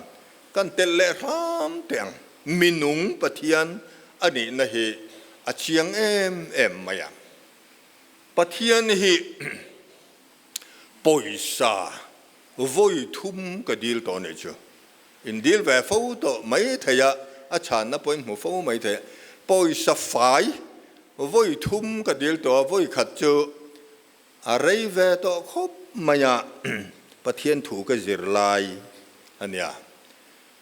kan telh leh hram teh ang. Minung Pathian a nihna hi a chiang em em mai a. Pathian hi pawisa vawi thum ka dil tawh anih chu. In dil ve fo tawh mai thei a, a chhanna pawhin hmu fo mai thei a. Pawisa fai vawi thum ka dil tawh a, vawi khat chu a rei ve tawh khawp mai a, Pathian thu ka zir lai a nia.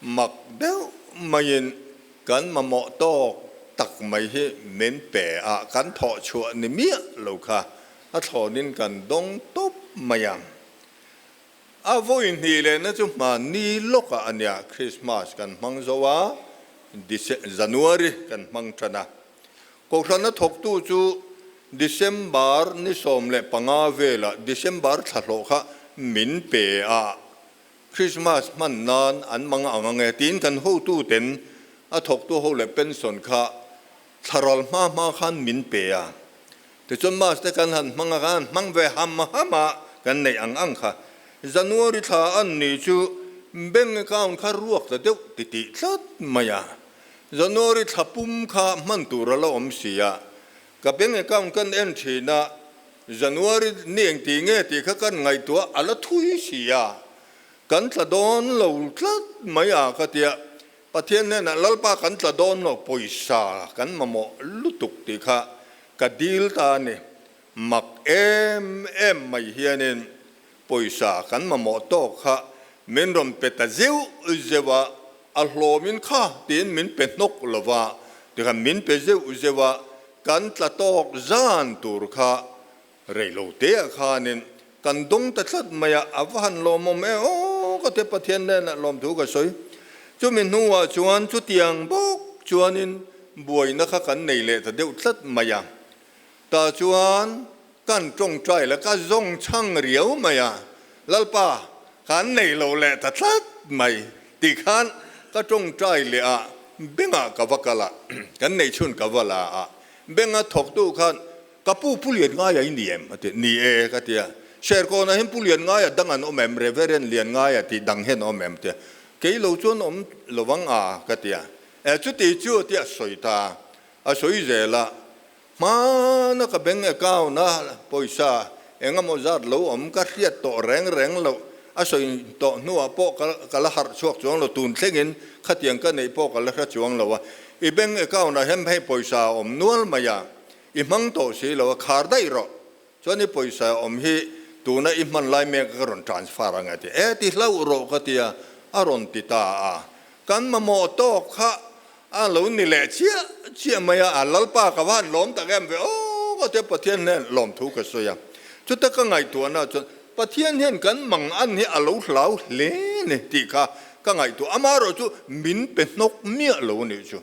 Mak deuh maiin kan mamawh tawk tak mai hi min pe a, kan thawh chhuah ni miah lo kha a thlawnin kan dawng tawp mai ang. A vawi hnih lehna chu hmanni lawkah a nia, Christmas kan hmang zo a, January kan hmang tan a. Kohhrana thawktu chu December ni 15 velah December thlahlawh kha min pe a, Christmas hman nan an mang ang ang e tiin kan hotuten a thawktu ho leh pension kha thlaral hma hma khan min pe a. Tichuan Mas te kan han hmang a, kan han hmang ve ham ham a, kan neih ang ang kha. January thla an ni chu bank account kha ruak ta deuh ti tih tlat mai a. January thla pum kha hman tur a la awm si a. Ka bank account kan en thin a, January ni engti nge tih kha kan ngaihtuah a la thui si a, kan tla dawn lo tlat mai a ka tia, Pathian hnenah Lalpa kan tla dawn lo pawisa kan mamawh lutuk tih kha ka dil ta a ni, mak em em mai hianin pawisa kan mamawh tawk kha min rawn pe ta zeuh zeuh a, a hlawmin kha tiin min pe hnawk lo va, tikhan min pe zeuh zeuh a, Kan tla tawk zan tur kha rei lo te ah khanin kan dawng ta tlat mai a, a va han lawmawm e aw ka ti a, Pathian hnenah lawmthu ka sawi. Chumi hnuah chuan chutiang bawk chuanin buaina kha kan nei leh ta deuh tlat mai a, tah chuan kan tawngtai la ka zawng chhang riau mai a, Lalpa kan nei lo leh ta tlat mai tih khan ka tawngtai leh a, bengah ka va kal a, kan nei chhun ka va la a, benga thawktu khan ka pu Pu Lianngaia i ni em? a ti, ni e ka ti a, Serkawnah hian Pu Lianngaia dang an awm em? Reverend Lianngaia tih dang hian a awm em? a ti a, kei lo chuan awm lovang a ka ti a, e chuti chu a ti a sawi ta, a sawi zel a, Hmana ka bank account a pawisa engemaw zat lo awm ka hriat tawh reng reng loh a sawi tawh hnuah pawh ka la harh chhuak chuang lo, tun thlengin khatiang ka neih pawh ka la hre chuang lo a, i bank account ah hian hei pawisa a awm nual mai a, i hmang tawh si lo a, khar daih rawh, chuan i pawisa awm hi tuna i hman lai mek ka rawn transfer ang e ti, e ti hlauh rawh ka tia a rawn ti ta a, kan mamawh tawk kha A lo ni leh chiah chiah mai a, a Lalpa ka va han lawm tak em ve aw ka tia Pathian hian lawmthu ka sawi a. Chuta ka ngaihtuahna chuan Pathian hian kan mang an hi a lo hlau hle ni tih kha ka ngaihtuah. Amaherawh chu min pe hnawk miah lo a nih chu.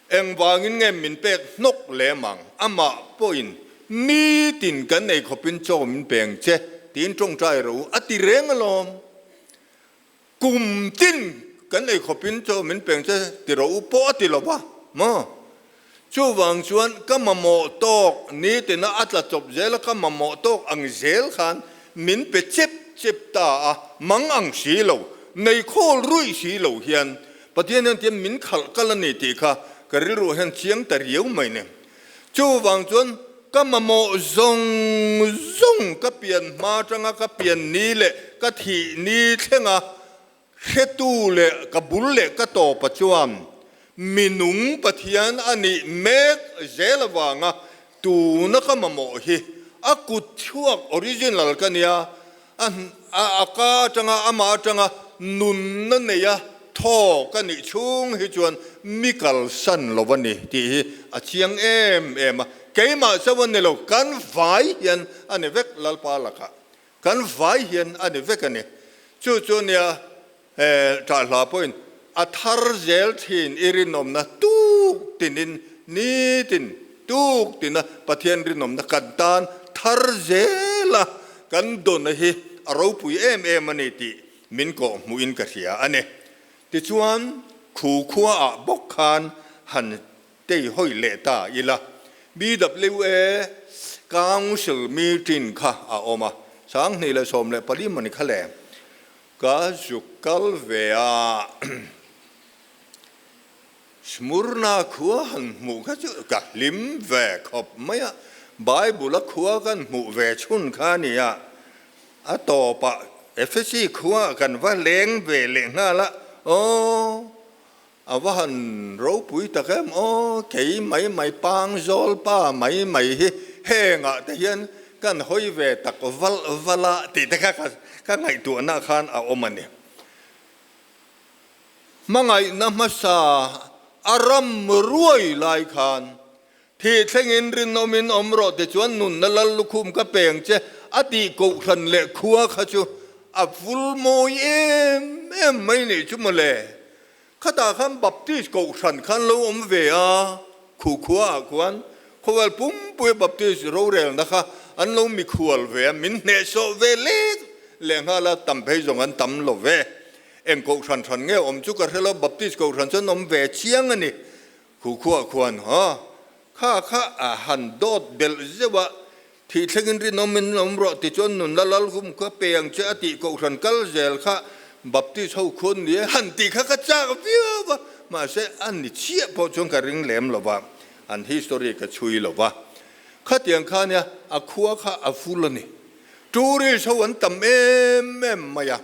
Engvangin nge min pek hnawk lem ang? Amah pawhin nitin kan ei khawpin chaw min pe ang che tiin tawngtai rawh u a ti reng alawm. Kum tin kan ei khawpin chaw min peng che ti rawh u pawh a ti lo va maw? Chuvang chuan ka mamawh tawk nitina a tla chawp zel a, ka mamawh tawk ang zel khan min pe chep chep ta a, mang ang si lo, nei khawl ruih si lo hian Pathian hian tiam min khalh kal a ni tih kha ka rilruah hian chiang ta riau mai ni. Chuvang chuan ka mamawh zawng zawng ka pian hma atanga ka pian ni leh ka thih ni thlenga hretu leh ka bul leh ka tawpa chuan minung Pathian a nih mek zel avanga tuna ka mamawh hi a kut chhuak original ka nia A ka atanga amah atanga nunna neia thaw ka nih chhung hi chuan mi kalsan lo a ni tih hi a chiang em em a. Keimah chauh a ni lo, kan vai hian a ni vek Lalpa lakah. Kan vai hian a ni vek a ni. Chu chu nia he ṭahhla pawhin a thar zel thin i rinawmna tuk tinin nitin tuk tina Pathian rinawmna kan tan. thar zela kan dawna hi a ropui em em a ni tih min kawh hmuhin ka hria a ni. Tichuan, khu khuaah bawk khan han tei hawi leh ta ila, BWA Council meeting kha a awm a, 2014 mawni kha le ka zuk kal ve a, Smurna khua han hmuh kha chu ka hlim ve khawp mai a, Bible a khua kan hmuh ve chhun kha a ni a, a tawpah Ephesi khua kan va leng ve leh nghal a, aw a va han ropui tak em aw, kei mai mai pang zawl pa mai mai hi hengah te hian kan hawi ve tak valh valh a tih te kha ka ngaihtuahna khan a awm a ni. Hmangaihna hmasa a ram ruai lai khan thih thlengin rinawmin awm rawh ti chuan nunna lal lukhum ka peng che a tih kohhran leh khua kha chu a vul mawi em em mai nih chu mawle. Khatah khan Baptist kohhran khan lo awm ve a, khu khua ah khuan khawvel pumpuia Baptist rorelna kha an lo mikhual ve a, min hnehsawh ve lek lehnghal a, tam phei zawng an tam lo ve. Eng kohhran hran nge awm chu ka hre lo, Baptist kohhran chuan awm ve chiang a ni. Khu khuah khuan haw kha kha a han dawt belh zeuh a, thih thlengin rinawm in awm rawh ti chuan nun la lal hum kha pe ang che a tih kohhran kal zel kha Baptist ho khuan ni e han tih kha ka chak viau a, mahse a ni chiah pawh chuan ka ring lem lo va, an history ka chhui lo va. Khatiang kha nia a khua kha a ful a ni. Tourist ho an tam em em mai a.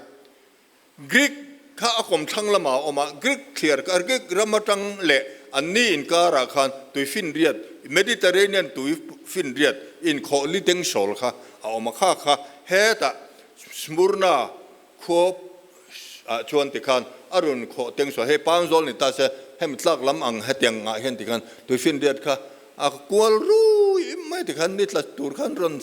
Greek kha a kawmthlang lamah a awm a, Greek thliar kha Greek ram atang leh anni inkarah khan tuifinriat, Mediterranean tuifinriat inkhawh li deng sawl kha a awm a, kha kha hetah Smyrna khua ah chuan tikhan a rawn khawh teng sawl, hei Pangzawl ni ta se hemi tlak lam ang hetiang ah hian tikhan tuifinriat kha a kual rui mai tikhan ni tla tur khan rawn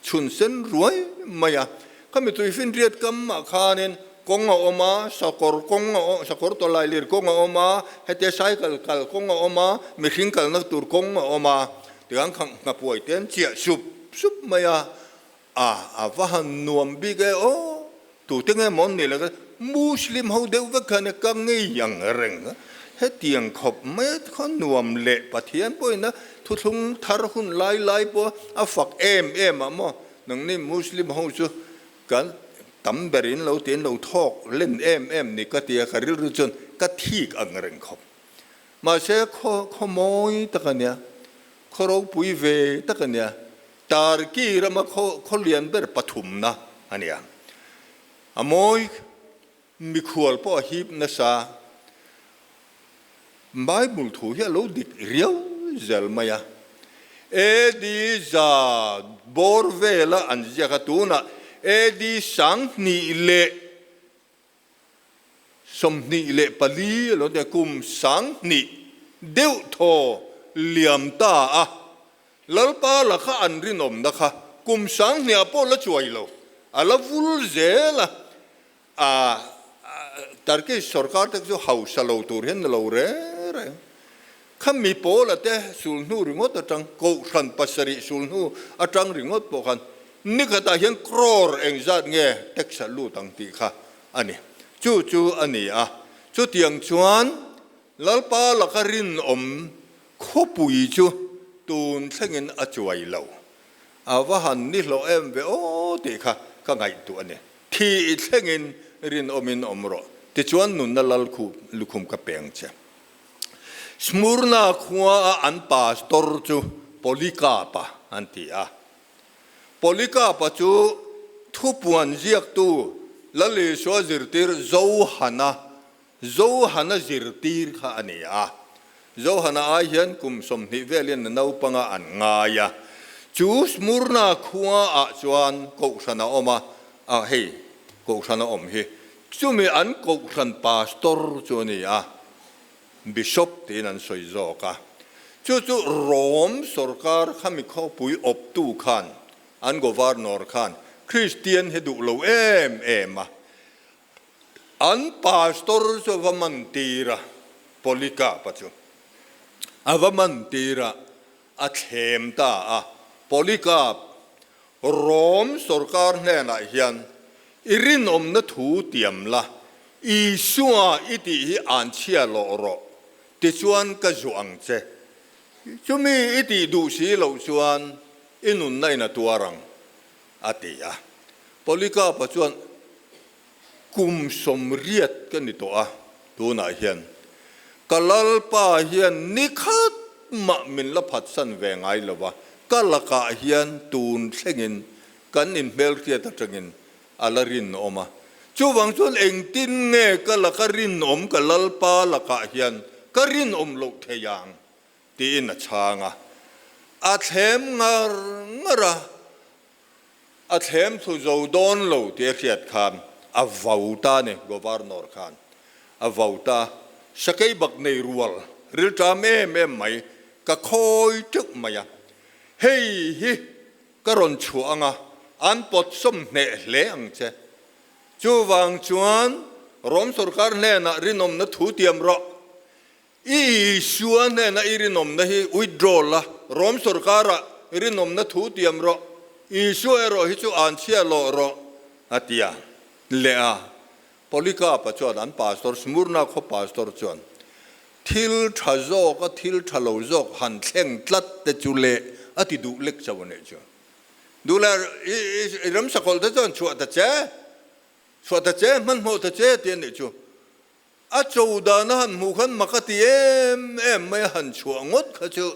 chhun sen ruai mai a. Khami tuifinriat kam ah khanin kawng a awm a, sakawr kawng a awm, sakawr tawlai lir kawng a awm a, hetia cycle kal kawng a awm a, mihring kalna tur kawng a awm a, tikhan kha nghapuai te an chiah sup sup mai a, a a va han nuam bik e aw, tute nge maw an nih leh Muslim ho deuh vek khan ka ngei ang reng a, hetiang khawp mai kha nuam leh Pathian pawhin a thuthlung thar hun lai lai pawh a fak em em ah maw. Nangni Muslim ho chu kan tam ber in lo tiin lo thawk len em em ni ka ti a, ka rilru chuan ka thik ang reng khawp. Mahse khaw khaw mawi tak a nia, khaw ropui ve tak a nia, Turkey rama khaw khaw lian ber pathumna a nia. A mawi mikhual pawh a hip nasa. Bible thu hi a lo dik riau zel mai a. AD za bawr vela an ziak a, tunah AD 2024 a lo nia, kum 2000 deuh thaw liam ta a, Lalpa laka an rinawmna kha kum 2000 ah pawh la chuai lo, a la vul zel a. A Turkish sorkar te chu hausa lo tur hian ni lo reng reng. Khami pawla te sulhnu ringawt atang, kohhran pasarih sulhnu atang ringawt pawh khan nikhatah hian crore engzat nge tax a lut ang tih kha a ni. Chu chu a ni a. Chutiang chuan Lalpa laka rinawm khawpui chu tun thlengin a chuai lo. A va han ni hlawh em ve aw tih kha ka ngaihtuah a ni. Thi i thlengin rinawmin awm rawh, tichuan nunna lal khu lukhum ka peng che. Smurna khua a an pastor chu Polycarp-a an ti a. Polycarp-a chu thupuan ziaktu Lal Isua zirtir Johana, Johana zirtir kha a ni a. Johana ai hian kum 20 velin a naupanga an ngai a. Chu Smurna khua ah chuan kohhran a awm a, a hei kohhran a awm hi. Chumi an kohhran pastor chu a ni a, bishop tiin an sawi zawk a. Chu chu Rome sorkar khami khawpui awptu khan, an governor khan Kristian hi duh lo em em a. An pastor chu a va man tir a, Polycarp-a chu a va man tir a, a thlem ta a, Polycarp. Rom sorkar hnenah hian i rinawmna thu tiam la, Isua i tih hi an chhia lawh rawh, tichuan ka zuah ang che. Chumi i tih duh si loh chuan i nunna in a tuar ang, a ti a. Polycarp-a chuan, Kum 80 ka ni tawh a, tunah hian ka Lalpa hian ni khat mah min la phatsan ve ngai lo va, ka lakah hian tun thlengin kan inhmelhriat atangin a la rinawm a. Chuvang chuan engtin nge ka laka rinawm ka Lalpa lakah hian ka rinawm loh thei ang? tiin a chhang a. A thlem ngar ngar a. A thlem thlu zo dawn lo tih a hriat khan a vau ta a ni, Governor khan a vau ta. Sakei bak nei rual rilṭam em em mai ka khawi teuh mai a, hei hi ka rawn chhuah ang a, an pawt sawm hneh hle ang che. Chuvang chuan Rom sorkar hnenah rinawmna thu tiam rawh. I Isua hnena i rinawmna hi withdraw la, Rom sorkara rinawmna thu tiam rawh, Isua erawh hi chu an chhia lawh rawh, a ti a. Leh a, Polycarp-a chuan an pastor, Smurna khaw pastor chuan, Thil tha zawk a thil tha lo zawk han thleng tlat te chu le, a ti duh lek chauh a nih chu. Duh leh i ramsakawlh te chuan chhuah ta che, chhuah ta che, hmanhmawh ta che, ti a nih chu. A cho dan a han hmuh khan mak a ti em em mai a han chhuah ngawt kha chu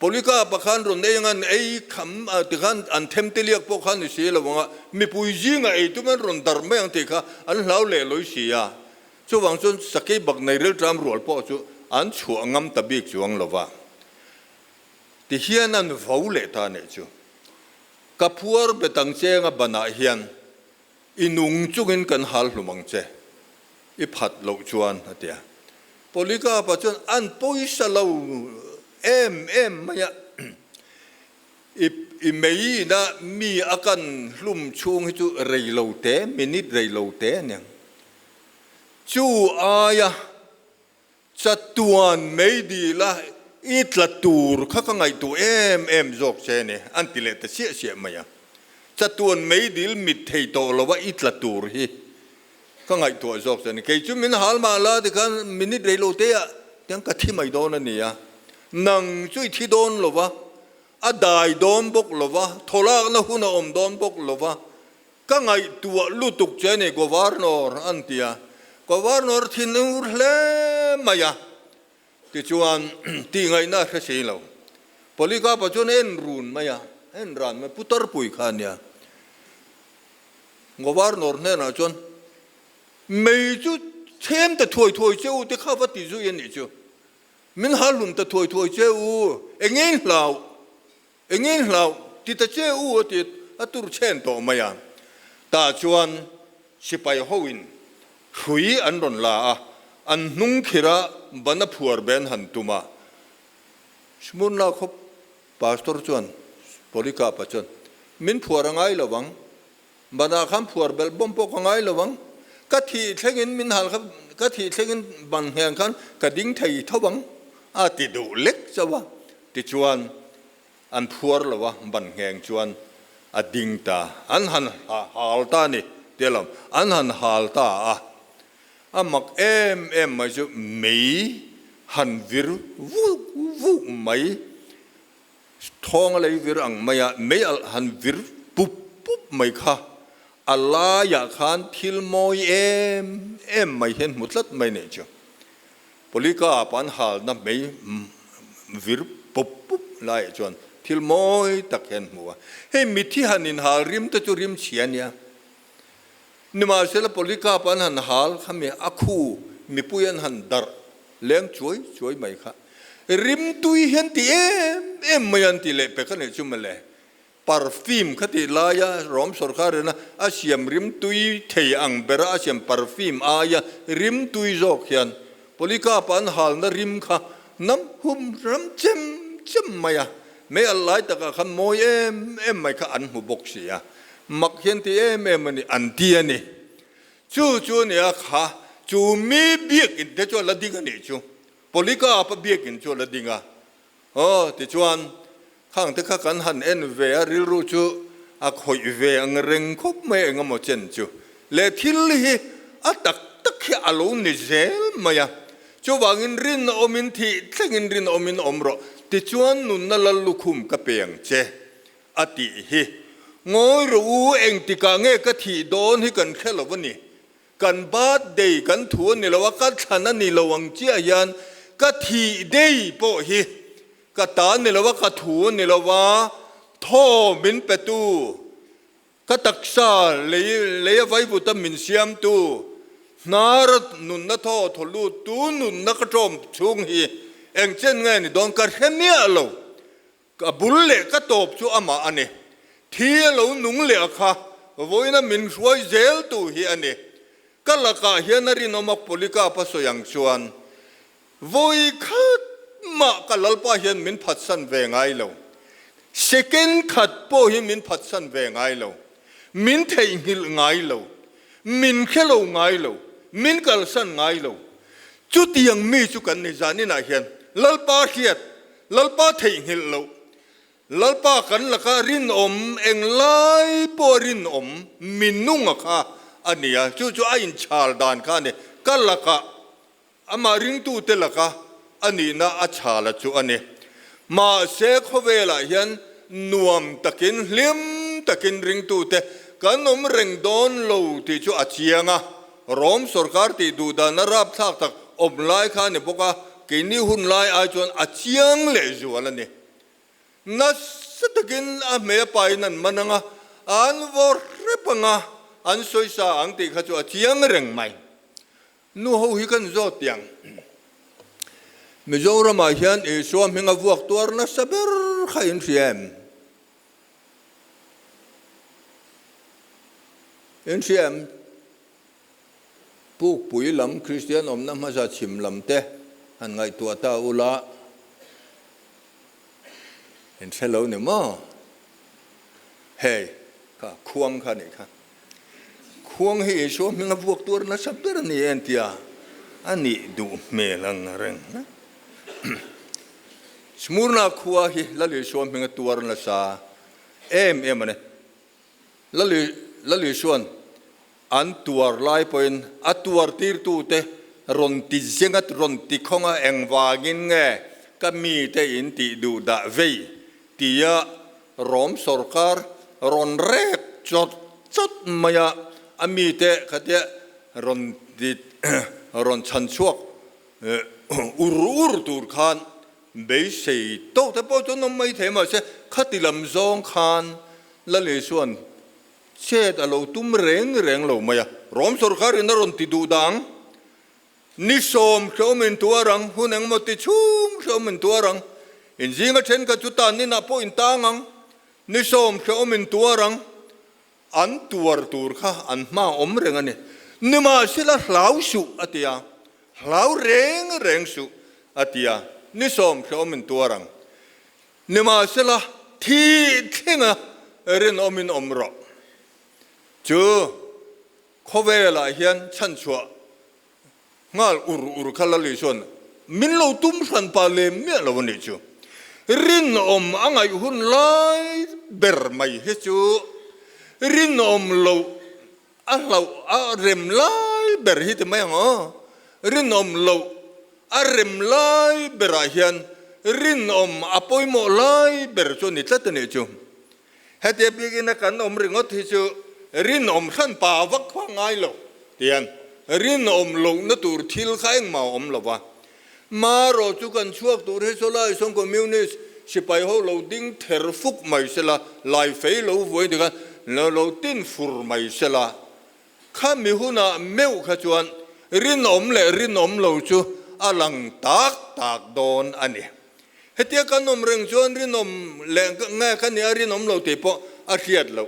Polycarp-a khan rawn ei anga an ei kham a ti khan an them te liak pawh kha ni si lo ang a, mipui zingah ei tum an rawn darh mai ang tih kha an hlau leh lawi si a. Chuvang chuan sakei bak nei rilṭam rual pawh chu an chhuah ngam ta bik chuang lo va. Tihian an vo leh ta nih chu. Ka phuar bet ang chenga banah hian I nung chungin kan hal hlum ang che, i phat loh chuan, a ti a. Polycarp-a chuan an pawisa lo em em mai a, I i mei ina mi a kan hlum chhung hi chu rei lo te, minute rei lo te a niang. Chu aia Chatuan mei dil a i tla tur kha ka ngaihtuah em em zawk che ni, an ti leh ta siah siah mai a. Chatuan mei dil mit thei tawh lo a i tla tur hi ka ngaihtuah zawk che ni. Kei chu min hal mah la tikhan minute rei lo te ah tiang ka thi mai dawn a ni a. Nang chu i thi dawn lo va, a dai dawn bawk lo va, thawlakna hun a awm dawn bawk lo va, Ka ngaihtuah lutuk che ni Governor an ti a, Governor thin ur hle mai a, tichuan tihngaihna a hre si lo. Polycarp-a chuan a en run mai a, a en ran mai, Putar pui kha a nia. Governor hnenah chuan, Mei chu chhem ta thuai thuai che u te kha va ti zui a nih chu, min halhlum ta thuai thuai che u, eng hlau Engin hlauh ti ta che u a ti a tur chhen tawh mai a. Tah chuan sipai hoin hrui an rawn la a, an hnung khir a ban a phuar ben han tum a. Smurna khaw pastor chuan Polycarp-a chuan, Min phuar a ngai lo vang, banah khan phuar belh bawm pawh ka ngai lo vang, ka thih thlengin min hal kha, ka thih thlengin ban ngheng khan ka ding thei tho vang a ti duh lek chauh a. Tichuan, an phuar lo a, ban ngheng chuan a ding ta. An han hal ta a ni, tia lo, an han hal ta a. A mak em em mai chu mei han vir vuk vuk mai, thawng a lei vir ang mai a, mei alh han vir pup pup mai kha a laiah khan thil mawi em em mai hian hmu tlat mai nih chu. Polycarp an halna mei vir pup pup laiah chuan thil mawi tak hian hmu a, hei mithi han inhal rim te chu rim chhia nia. Nimahsela Polycarp an han hal kha mi a khu mipui an han darh leng chuai chuai mai kha rim tui hian ti em em mai an ti leh pek a nih chu mawle. Perfume kha tih laia Rom sorkar ina a siam rimtui thei ang bera a siam perfume aia rimtui zawk hian Polycarp an halna rim kha nam hum ram chem chem mai a, mei alh lai takah khan mawi em em mai kha an hmu bawk si a, mak hian ti em em a ni an ti a ni. Chu chu a nia kha chu mi biakin te chu a la ding a nih chu. Polycarp a biakin chu a la ding a. Aw, tichuan, khang te kha kan han en ve a, rilru chu a khawih ve ang reng khawp mai eng emaw chen chu leh thil hi a tak tak hi a lo ni zel mai a. Chuvangin rinawmin thih thlengin rinawmin awm rawh, tichuan nunna lal lukhum ka pe ang che, a tih hi. Ngawi rawh u, engtikah nge ka thih dawn hi kan hre lo a ni. Kan birthday kan thu a ni lo a, ka thlan a ni lo ang chiah hian ka thih day pawh hi ka ta ni lo a, ka thu a ni lo a, thaw min petu Ka taksa lei lei a vaivut a min siamtu, hnar nunna thaw thaw luttu nunna ka ṭawm chhung hi eng chen nge ni dawn ka hre miah lo. Ka bul leh ka tawp chu amah a ni. Thi a lo nung leh a kha vawiina min hruai zeltu hi a ni. Ka lakah hian a rinawm a Polycarp a sawi ang chuan Vawi khat mah ka Lalpa hian min phatsan ve ngai lo. Second khat pawh hi min phatsan ve ngai lo. Min theihnghilh ngai lo. Min hre lo ngai lo. Min kalsan ngai lo. Chutiang mi chu kan ni zaninah hian Lalpa hriat, Lalpa theihnghilh loh, Lalpa kan laka rinawm englai pawh rinawm minunga kha a ni a. Chu chu a inchhal dan kha a ni. Ka lakah Amah ringtute laka a nihna a chhala chu a ni. Mahse khawvelah hian nuam takin, hlim takin ringtute kan awm reng dawn lo tih chu a chiang a. Rom sorkar tih duh dana rapthlak tak awm lai kha a ni bawk a, keini hun lai ai chuan a chiang lehzual a ni. Nasa takin a hmei a pain an man ang a, an vaw hrep ang a, an sawisa ang tih kha chu a chiang reng mai. Nu ho hi kan zawt tiang. Mizoramah hian Isua hminga vuak tuar nasa ber kha in hria em? In hria em? Pukpui lam Kristian awmna hmasa chhim lam te han ngaihtuah ta ula in hre lo ni maw? Hei kha khuang kha nih kha. Khuang hi Isua hminga vuak tuar nasa ber a ni en tia a nih duh hmel ang reng. Smurna khua hi Lal Isua hminga tuar nasa em em a ni. Lal Isua'n an tuar lai pawhin a tuar tirtute rawn ti zenga rawn ti khawnga engvangin nge ka mite in tih duh dah vei tia Rom sorkar rawn rek chawt chawt mai a, a mite khatia rawn ti rawn chhan chhuak ur ur tur khan beisei tawk te pawh chu an awm mai thei mahse khati lam zawng khan Lal Isua'n chet a lo tum reng reng lo mai a. Rom sorkarin a rawn ti duh dang Ni sawm hrehawm in tuar ang, hun engmaw ti chhung hrehawm in tuar ang. In zinga thenkhat chu tan inah pawh in tang ang. Ni sawm hrehawm in tuar ang. An tuar tur kha an hma awm reng a ni. Nimahsela hlau suh a ti a, hlau reng reng suh a ti a, ni sawm hrehawm in tuar ang. Nimahsela thih thlenga rinawm in awm rawh. Chu Khawvelah hian chhanchhuah nghal ur ur kha Lali chuan min lo tum hran pa lem miah lo a nih chu. Rinawm a ngaih hun lai ber mai hi chu rinawm loh a hlauh a rem lai ber hi ti mai ang aw. Rinawm loh a rem lai berah hian rinawm a pawimawh lai ber chu a ni tlat a nih chu. Hetia bikin a kan awm ringawt hi chu rinawm hran pa vak kha ngai lo tian rinawm lohna tur thil kha engmah a awm lo va. Marawh chu kan chhuak tur hi saw lai sawn Communist sipai ho lo ding ther fuk mai sela, lai fei lo vuai dik a, lo tin fur mai sela. Khami hunah meuh kha chuan rinawm leh rinawm lo chu a lang tak tak dawn a ni. Hetia kan awm reng chuan rinawm leh nge ka nia rinawm lo tih pawh a hriat loh.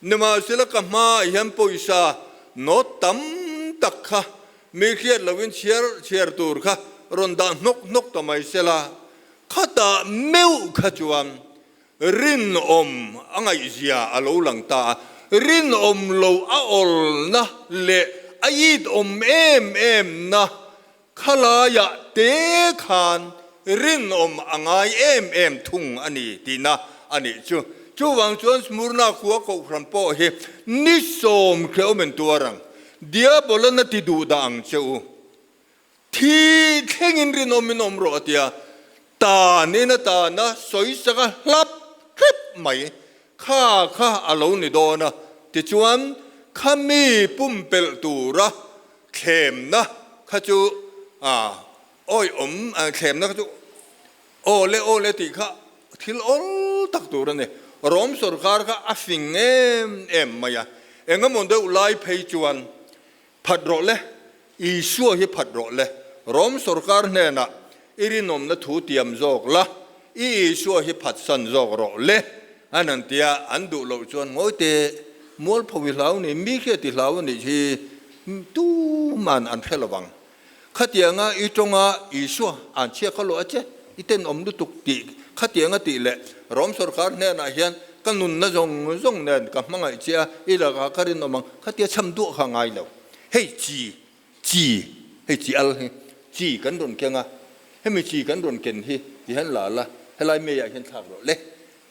Nimahsela ka hmaah hian pawisa note tam tak kha mi hriat lohin chhiar chhiar tur kha rawn dah hnawk hnawk ta mai sela, khatah meuh kha chuan Rinawm a ngaihzia a lo lang ta a, rinawm lo a awlna leh a it awm em em na khalaiah te khan rinawm a ngai em em thung a ni tihna a nih chu. Chuvang chuan Smurna khua kohhran pawh hi ni 10 hrehawm in tuar ang. Diabolan a ti duh dah ang che u. Thi thlengin rinawm in awm rawh a ti a, tanin a tan a, sawisak a hlap hrep mai. Kha kha a lo ni dawn a, tichuan kha mi pumpelh tura thlemna kha chu awiawm, thlemna kha chu aw le aw le tih kha thil awl tak tur a ni. Rom sorkar kha a fing em em mai a, engemaw deuh lai phei chuan Phat rawh le, Isua hi phat rawh le, Rom sorkar hnenah i rinawmna thu tiam zawk la, i Isua hi phatsan zawk rawh le, an han ti a, an duh loh chuan ngawi teh, mualpho i hlau ni, mi hriat i hlau a nih hi tuman an hre lovang. Khatianga i tawnga Isua an chhiak kha luah che, i tenawm lutuk tih khatianga tih leh Rom sorkar hnenah hian ka nunna zawng zawng nen ka hmangaih che a, i lakah ka rinawm ang, khatia chham duah kha ngai lo. Hei chi, chi, hei chi al hi, chi kan rawn keng a, hemi chi kan rawn ken hi ti hian la la, helai meiah hian thlak rawh le,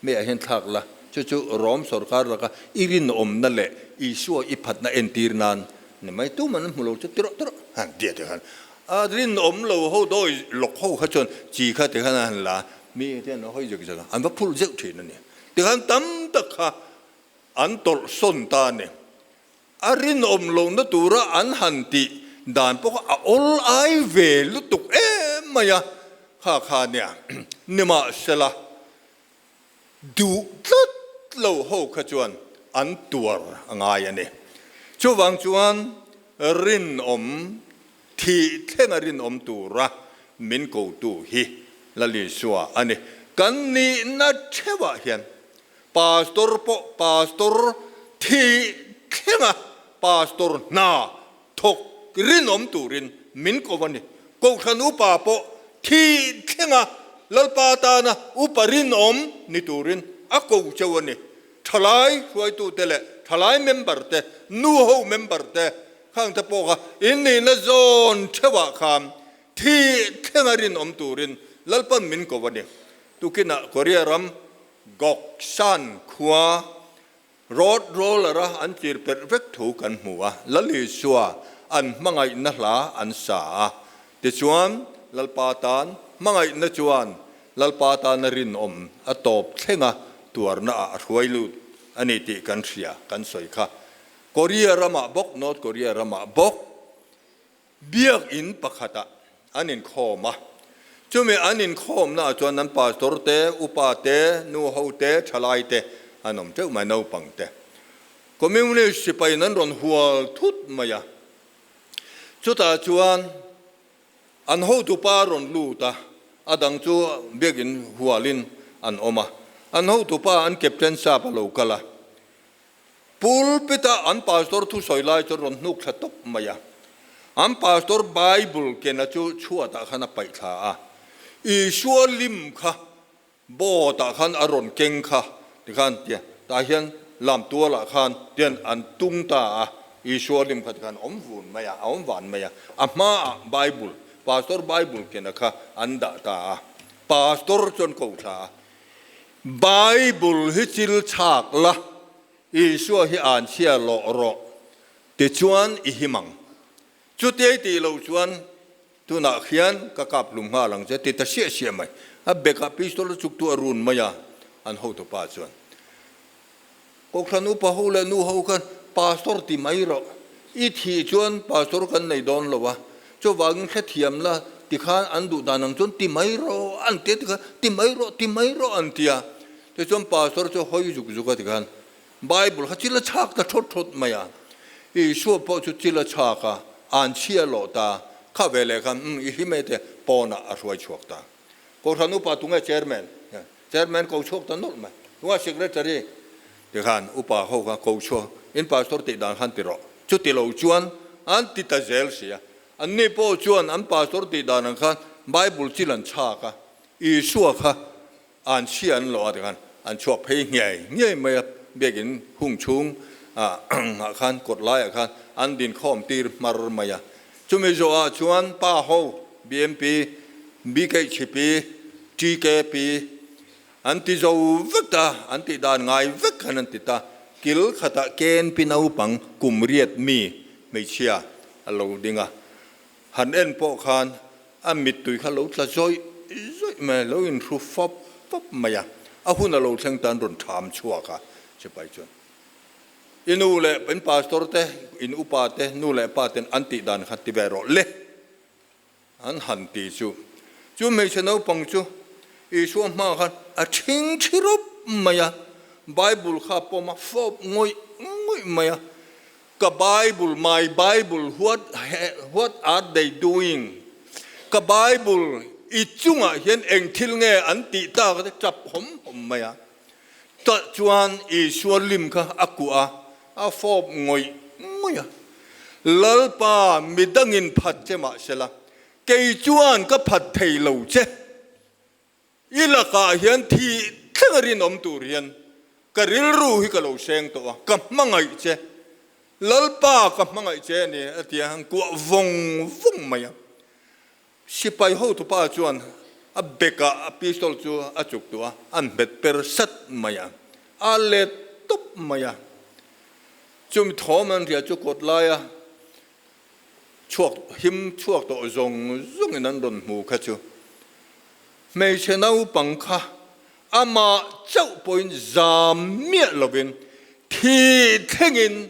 meiah hian thlak la, chu chu Rom sorkar laka i rinawmna leh Isua i phatna entir nan ni mai, tuman an hmu lo chu tirawh tirawh han tia ti khan a rinawm lo ho dawi lawk ho kha chuan chi kha ti khan a han la, mi te an lo hawi zek zek a, an va phul zeuh thin a ni. Tikhan tam tak kha an tawlh sawn ta a ni. A rinawm lohna tura an han tih dan pawh kha a awl ai ve lutuk em mai a, kha kha nia nimahsela duh tlat lo ho kha chuan an tuar a ngai a ni. Chuvang chuan rinawm thih thlenga rinawm tura min kotu hi Lal Isua a ni. Kan nihna theuhah hian Pastor pawh Pastor thih thlenga Pastor hna thawk rinawm turin min ko a ni. Kohhran upa pawh thih thlenga Lalpa tana upa rinawm ni turin a ko cheu a ni. Thalai hruaitute leh thalai member te, nuho member te khangte pawh kha in nihna zawn theuhah khan thih thlenga rinawm turin Lalpan min ko a ni. Tukinah Korea ram Goksan khua road roller-a an tir perh vek thu kan hmu a, Lal Isua an hmangaihna hla an sa a. Tichuan, Lalpa tan hmangaihna chuan Lalpa tana rinawm a tawp thlenga tuarnaah a hruai lut a ni tih kan hria, kan sawi kha. Korea ramah bawk, North Korea ramah bawk, Biakinn pakhatah an inkhawm a, chumi an inkhawmnaah chuan an pastor te, upa te, nu ho te, thalai te an awm teuh mai, naupang te. Communist sipaiin an rawn hual thut mai a, chutah chuan an hotupa a rawn lut a, a dang chu biakinn hualin an awm a, an hotupa an captain sap a lo kal a, Pulpit-a an pastor thusawi lai chu rawn hnuk thla tawp mai a. An pastor Bible kena chu chhuatah khan a paih thla a. Isua lim kha boat-ah khan a rawn keng kha tikhan tia tah hian lam tualah khan tian an tung ta a. Isua lim kha tikhan awm vun mai a, a awm van mai a. A hmaah Bible, pastor Bible kena kha an dah ta a. Pastor chuan ko thla a. Bible hi chil chhak la, Isua hi an chhia lawh rawh tichuan i him ang. Chutia i tih loh chuan tunah khian ka kap hlum nghal ang che ti ta siah siah mai. A bekah pistol a chuktu a run mai a, an hotupa chuan. Kohhran upa ho leh nu ho khan pastor ti mai rawh, i thih chuan pastor kan nei dawn lo a, chuvangin hrethiam la tikhan an duh dan ang chuan ti mai rawh an ti a tikhan ti mai rawh ti mai rawh an ti a, tichuan pastor chu hawi zuk zuk a tikhan Bible kha chil a chhak ta thawt thawt mai a, Isua pawh chu chil a chhak a, an chhia lawh ta, kha veleh khan umm i hlim e tia pawnah a hruai chhuak ta. Kohhran upa tunge chairman? Chairman ko chhuak ta nawlh mai. Tunga secretary? Tikhan upa ho kha ko chhuak in pastor tih dan khan ti rawh. Chuti lo chuan an ti ta zel si a. Anni pawh chuan an pastor tih dan ang khan Bible chil an chhak a, Isua kha an chhia an lawh a tikhan an chhuak phei ngei ngei mai a. Biakin hung chhung ah khan kawt laiah khan an dinkhawm tir hmar mai a. Chumi zawhah chuan pa ho, BMP, BKHP, TKP, An ti zo vek ta, an tih dan ngai vek khan an ti ta. Kil khatah KNP naupang kum riat mi hmeichhia a lo ding a, han en pawh khan a mittui kha lo tla zawih zawih mai a, lo inhru fap fap mai a, a hun a lo thleng ta an rawn ṭham chhuak a, sipai chuan i nu leh in pastor te, in upa te, nu leh pa ten an tih dan kha ti ve rawh le. An han ti chu, chu hmeichhe naupang chu Isua hmaah khan a ṭhing ṭhi rawp mai a, Bible kha a pawm a, fawp ngawih ngawih mai a, Ka Bible, my Bible, what what are they doing? Ka Bible, i chungah hian eng thil nge an tih tak te ṭap hawm hawm mai a. Tah chuan Isua lim kha a kuah a, a fawp ngawih ngawih a. Lalpa, mi dangin phat che mah sela, kei chuan ka phat thei lo che. I lakah hian thih thleng a rinawm tur hian ka rilru hi ka lo seng tawh a, ka hmangaih che. Lalpa, ka hmangaih che a ni, a ti a, an kuah vawng vawng mai a. Sipai hotupa chuan a bekah a pistol chu a chuk tuah a, a hmet per sat mai a, a let tawp mai a. Chumi thawm an hria chu kawt laia chhuak him chhuak tawh zawng zawngin an rawn hmu kha chu hmeichhe naupang kha amah chauh pawhin zam miah lovin thi thlengin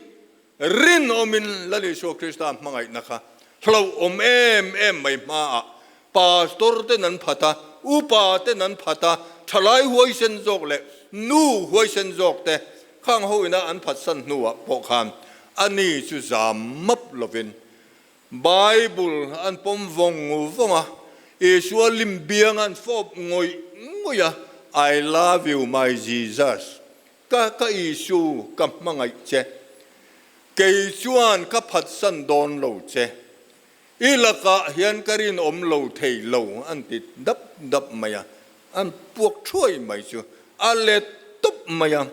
Rinawmin Lal Isua Krista hmangaihna kha hlauhawm em em mai hmaah Pastor ten an phat a, Upa ten an phat a, thalai huaisen zawk leh nu huaisen zawk te khang ho ina an phatsan hnuah pawh khan ani chu zam map lovin Bible an pawm vawng vawng a, Isua lim biang an fawp ngawih ngawih a, I love you my Jesus. Ka ka Isu, ka hmangaih che. Kei chuan ka phatsan dawn lo che. I lakah hian ka rinawm lo thei lo an ti dap dap mai a, an puak thuai mai chu a let tawp mai a.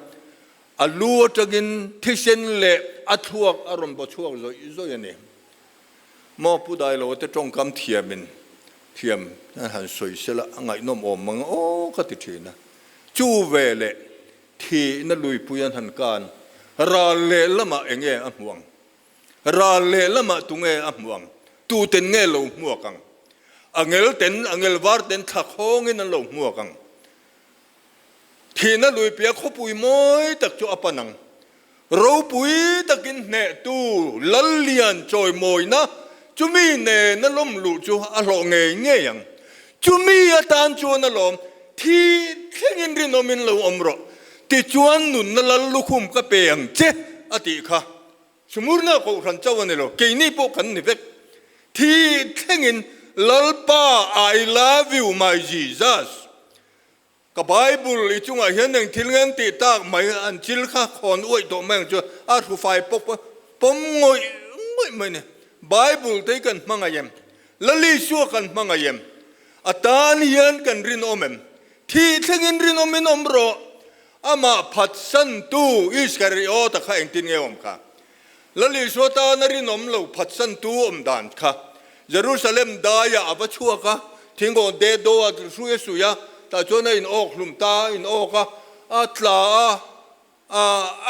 A lu atangin thisen leh a thluak a rawn baw chhuak zawih zawih a ni. Maw Pu Dailo te tawngkam thiamin thiam an han sawi sela a ngaihnawm awm mang aw ka ti thin a. Chu ve leh thihna luipui an han kan, ral leh lamah eng nge a hmuh ang? Ral leh lamah tu nge a hmuh ang? Tuten nge lo hmuak ang? Angel ten, angel var ten thla khawngin an lo hmuak ang. Thihna luipia khawpui mawi tak chu a pan ang. Ropui takin hnehtu Lallian chawimawina chumi nena lawm luh chu a hlawh ngei ngei ang. Chumi atan chuan a lawm, Thi thlengin rinawmin lo awm rawh, tichuan nunna lal lukhum ka pe ang che, a tih kha. Sumurna kohhran chauh a ni lo, keini pawh kan ni vek. Thi thlengin Lalpa I love you my Jesus. Ka Bible i chungah hian eng thil nge an tih tak mai an chil kha khawn uaih tawh mai ang chu a hrufai pawp a pawm ngawih ngawih mai ni. Bible te hi kan hmangaih em? Lalisua kan hmangaih em? A tan hian kan rinawm em? Thih thlengin rinawmin awm rawh. Amah phatsantu Iskariota kha engtin nge awm kha? Lalisua tana rinawm lo phatsantu awm dan kha Jerusalem daiah a va chhuak a, thingkawn de do a hrui a suih a, tah chuan a in awk hlum ta a, in awk a, a tla a, a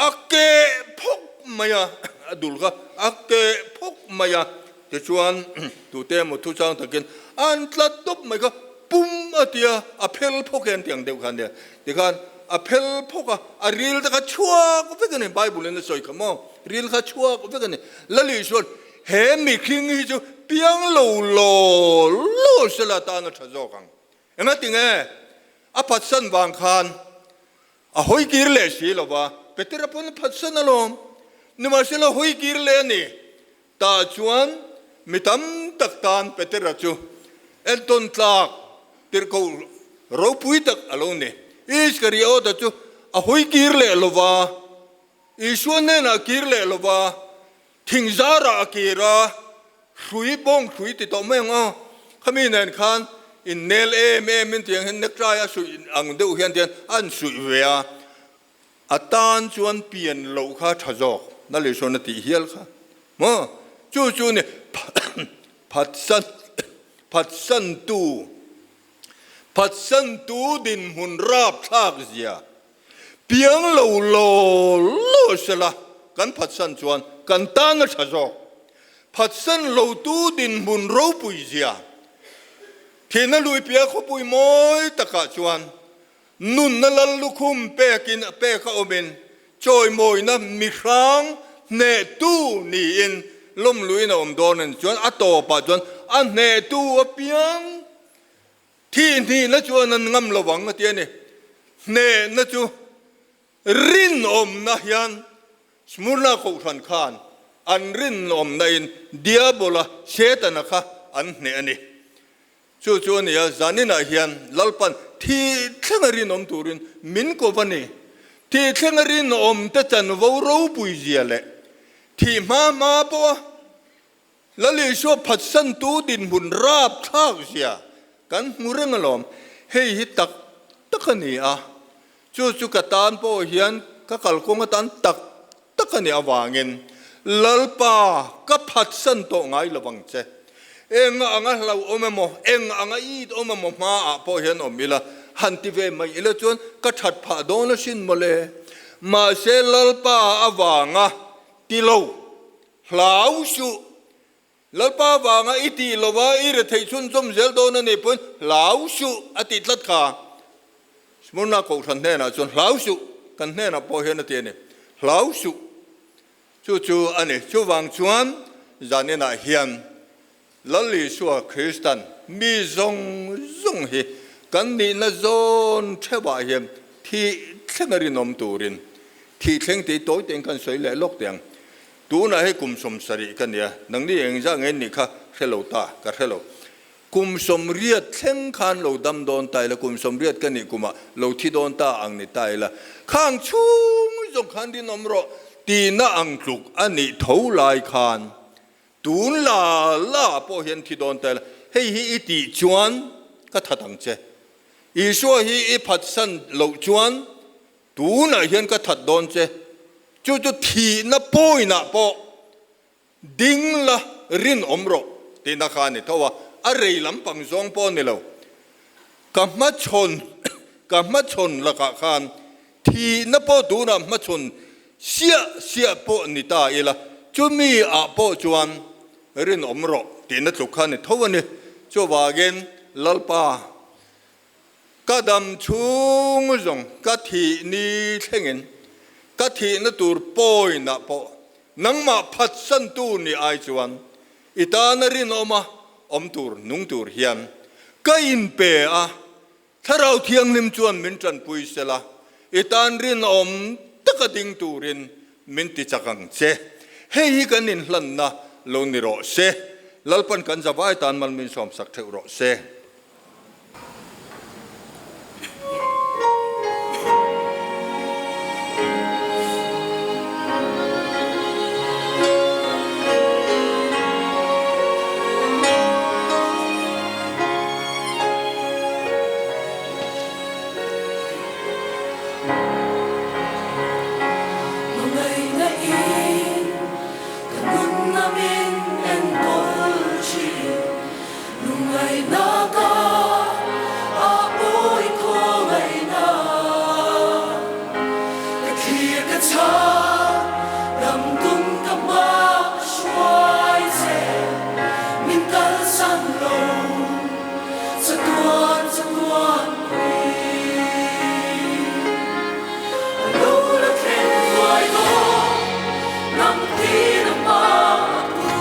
a keh phawk mai a, a dul kha a keh phawk mai a, tichuan tute emaw thuchang takin an tla tawp mai kha pum a ti a, a phel phawk e an ti ang deuh kha ania, tikhan a phel phawk a, a ril te kha chhuak vek a ni, Bible in a sawi kha maw, ril kha chhuak vek a ni, Lalisua He mihring hi chu piang lo law law sela tan a tha zawk ang. Engati nge? A phatsan vang khan a hawi kir leh si lo va, Petera pawn a phatsan alawm. Nimahsela hawi kir leh a ni. Tah chuan mi tam tak tan Petera chu entawn tlak tirhkoh ropui tak a lo ni. Iskariota chu a hawi kir leh lo va, Isua hnenah kir leh lo va, Thing zarah a kir a, hrui bawng hrui ti tawh mai ang aw. Khami nen khan in nel em em in tiang hian necktie a suih ang deuh hian tian a insuih ve a, a tan chuan pian loh kha tha zawk na leh sawn a tih hial kha maw. Chu chu ni phatsan phatsantu. Phatsantu dinhmun rapthlak zia piang lo law law sela kan phatsan chuan kan tan a tha zawk. Phatsan lotu dinhmun ropui zia thihna lui piah khawpui mawi takah chuan nunna lal lukhum pekin pek a awmin chawimawina mihrang hnehtu niin lawmluin a awm dawn a ni chuan a tawpah chuan a hnehtu apiang Thih hnihna chuan an ngam lo ang a ti a ni. Hnehna chu rinawmna hian Smurna Kohhran khan an rinawmna in Diabola, Setana kha an hneh a ni. Chu chu a ni a, zaninah hian Lalpan thih thlenga rinawm turin min ko va ni. Thih thlenga rinawm te chanvo ropui zia leh thih hma hma pawha Lal Isua phatsantu dinhmun rapthlak zia kan hmu reng alawm. Hei hi tak tak a ni a, chu chu ka tan pawh hian ka kalkawng atan tak tak a nih avangin Lalpa ka phatsan tawh ngai lo vang che. Eng anga hlauhawm emaw, eng anga it awm emaw hmaah pawh hian awm ila, han ti ve mai ila chuan ka that phah dawn asin mawle. Mahse Lalpa avanga ti lo Hlau suh. Lalpa vanga i tih lova i retheih chhunzawm zel dawn a nih pawhin hlau suh a tih tlat kha. Smurna Kohhran hnenah chuan hlau suh kan hnenah pawh hian a ti a ni. Hlau suh. Chu chu a ni. Chuvang chuan zaninah hian Lal Isua Kristan mi zawng zawng hi kan nihna zawn theuhah hian thih thlenga rinawm turin thih thleng tih tawi tein kan sawi leh lawk teh ang. Tunah hei kum 70 ka nia, nangni engzah nge nih kha hre lo ta, ka hre lo. Kum 80 thleng khan lo dam dawn ta ila, kum 80 ka nih kumah lo thi dawn ta ang ni ta ila, khang chhung zawng khan rinawm rawh tihna ang tluk a nih tho lai khan Tun la la pawh hian thi dawn ta ila, hei hi i tih chuan ka that ang che. Isua hi i phatsan loh chuan tunah hian ka that dawn che. Chu chu thihna pawinah pawh ding la rinawm rawh tihna kha a ni tho a, a rei lampang zawng pawh a ni lo. Ka hmachhawn ka hmachhawn lakah khan Thihna pawh tunah hmachhawn siah siah pawh ni ta ila, chumi ah pawh chuan rinawm rawh tihna tluk kha ni tho a ni. Chuvangin Lalpa, ka dam chhung zawng ka thih ni thlengin ka thihna tur pawinah pawh nangmah phatsantu ni ai chuan i tana rinawma awm tur nung tur hian ka inpe a. Thlarau Thianghlim chuan min tanpui sela, i tan rinawm taka ding turin min ti chak ang che. Hei hi kan inhlanna lo ni rawh se. Lalpan kan zavai tan mal min sawmsak theuh rawh se. Hmangaihna in ka nunna min enkawl thin, lungngaihna ka a pawi khawngaihna ka thlir ka chhang dam tum ka hma hruai che min kalsan lo. Chatuan chatuan pui a lo la thleng thuai dawn, ram tin a hma a pu.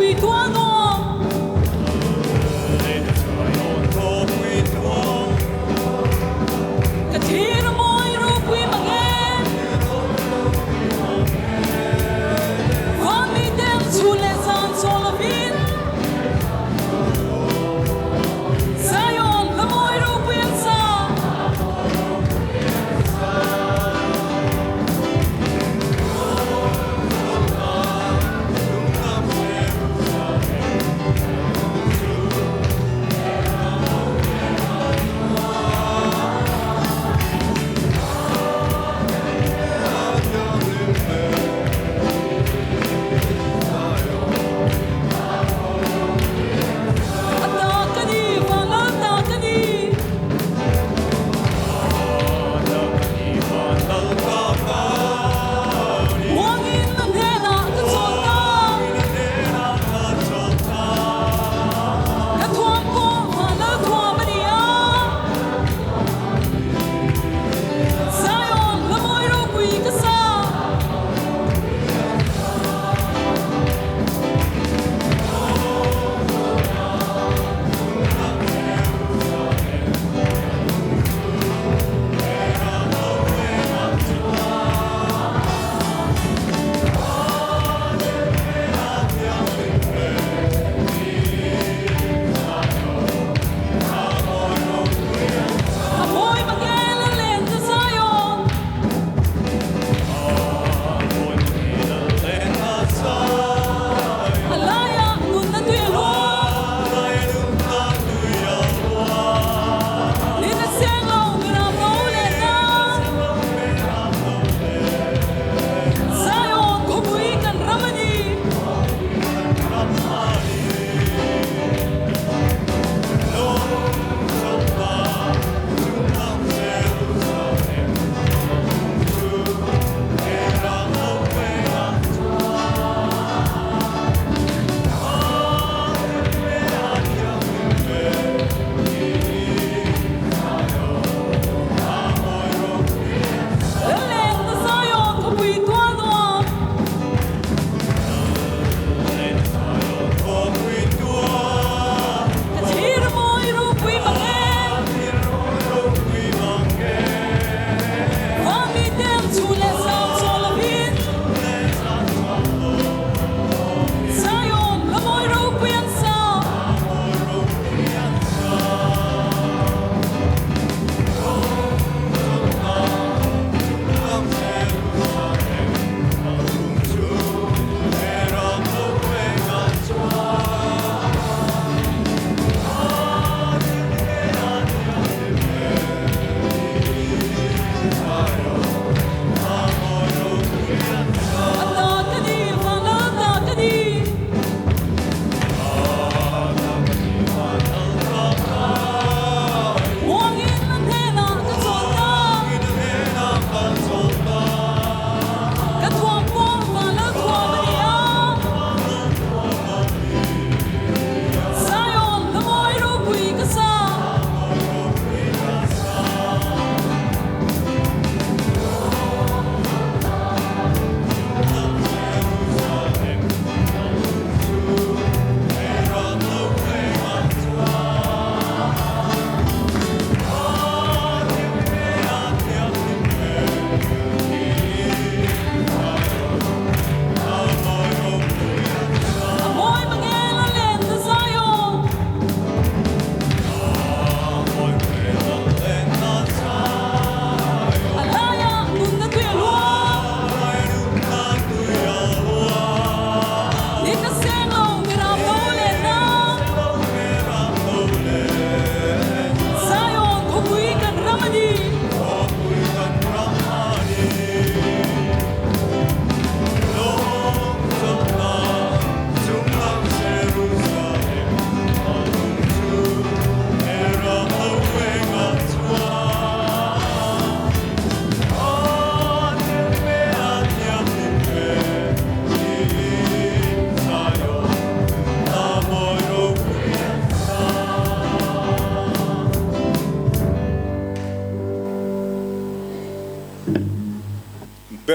Khawpui tual nuam. Ka thlir a mawi ropui mang e. Van mi te ang chhun leh zan chaw lovin. Zion hla mawi ropui an sa.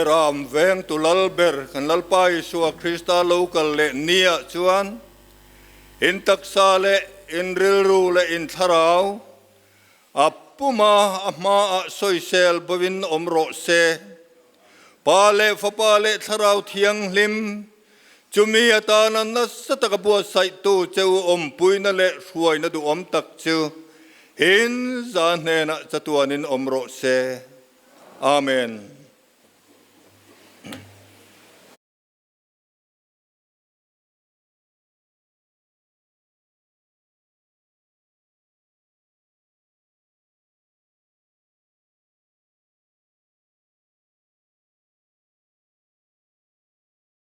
Beram vengtu lal ber kan Lalpa Isua Krista lo kal leh niah chuan in taksa leh in rilru leh in thlarau a puma a hmaah sawisel bovin awm rawh se. Pa leh Fapa leh Thlarau Thianghlim chumi atana nasa taka buatsaihtu che u awmpuina leh hruaina duhawm tak chu in za hnenah chatuanin awm rawh se. Amen.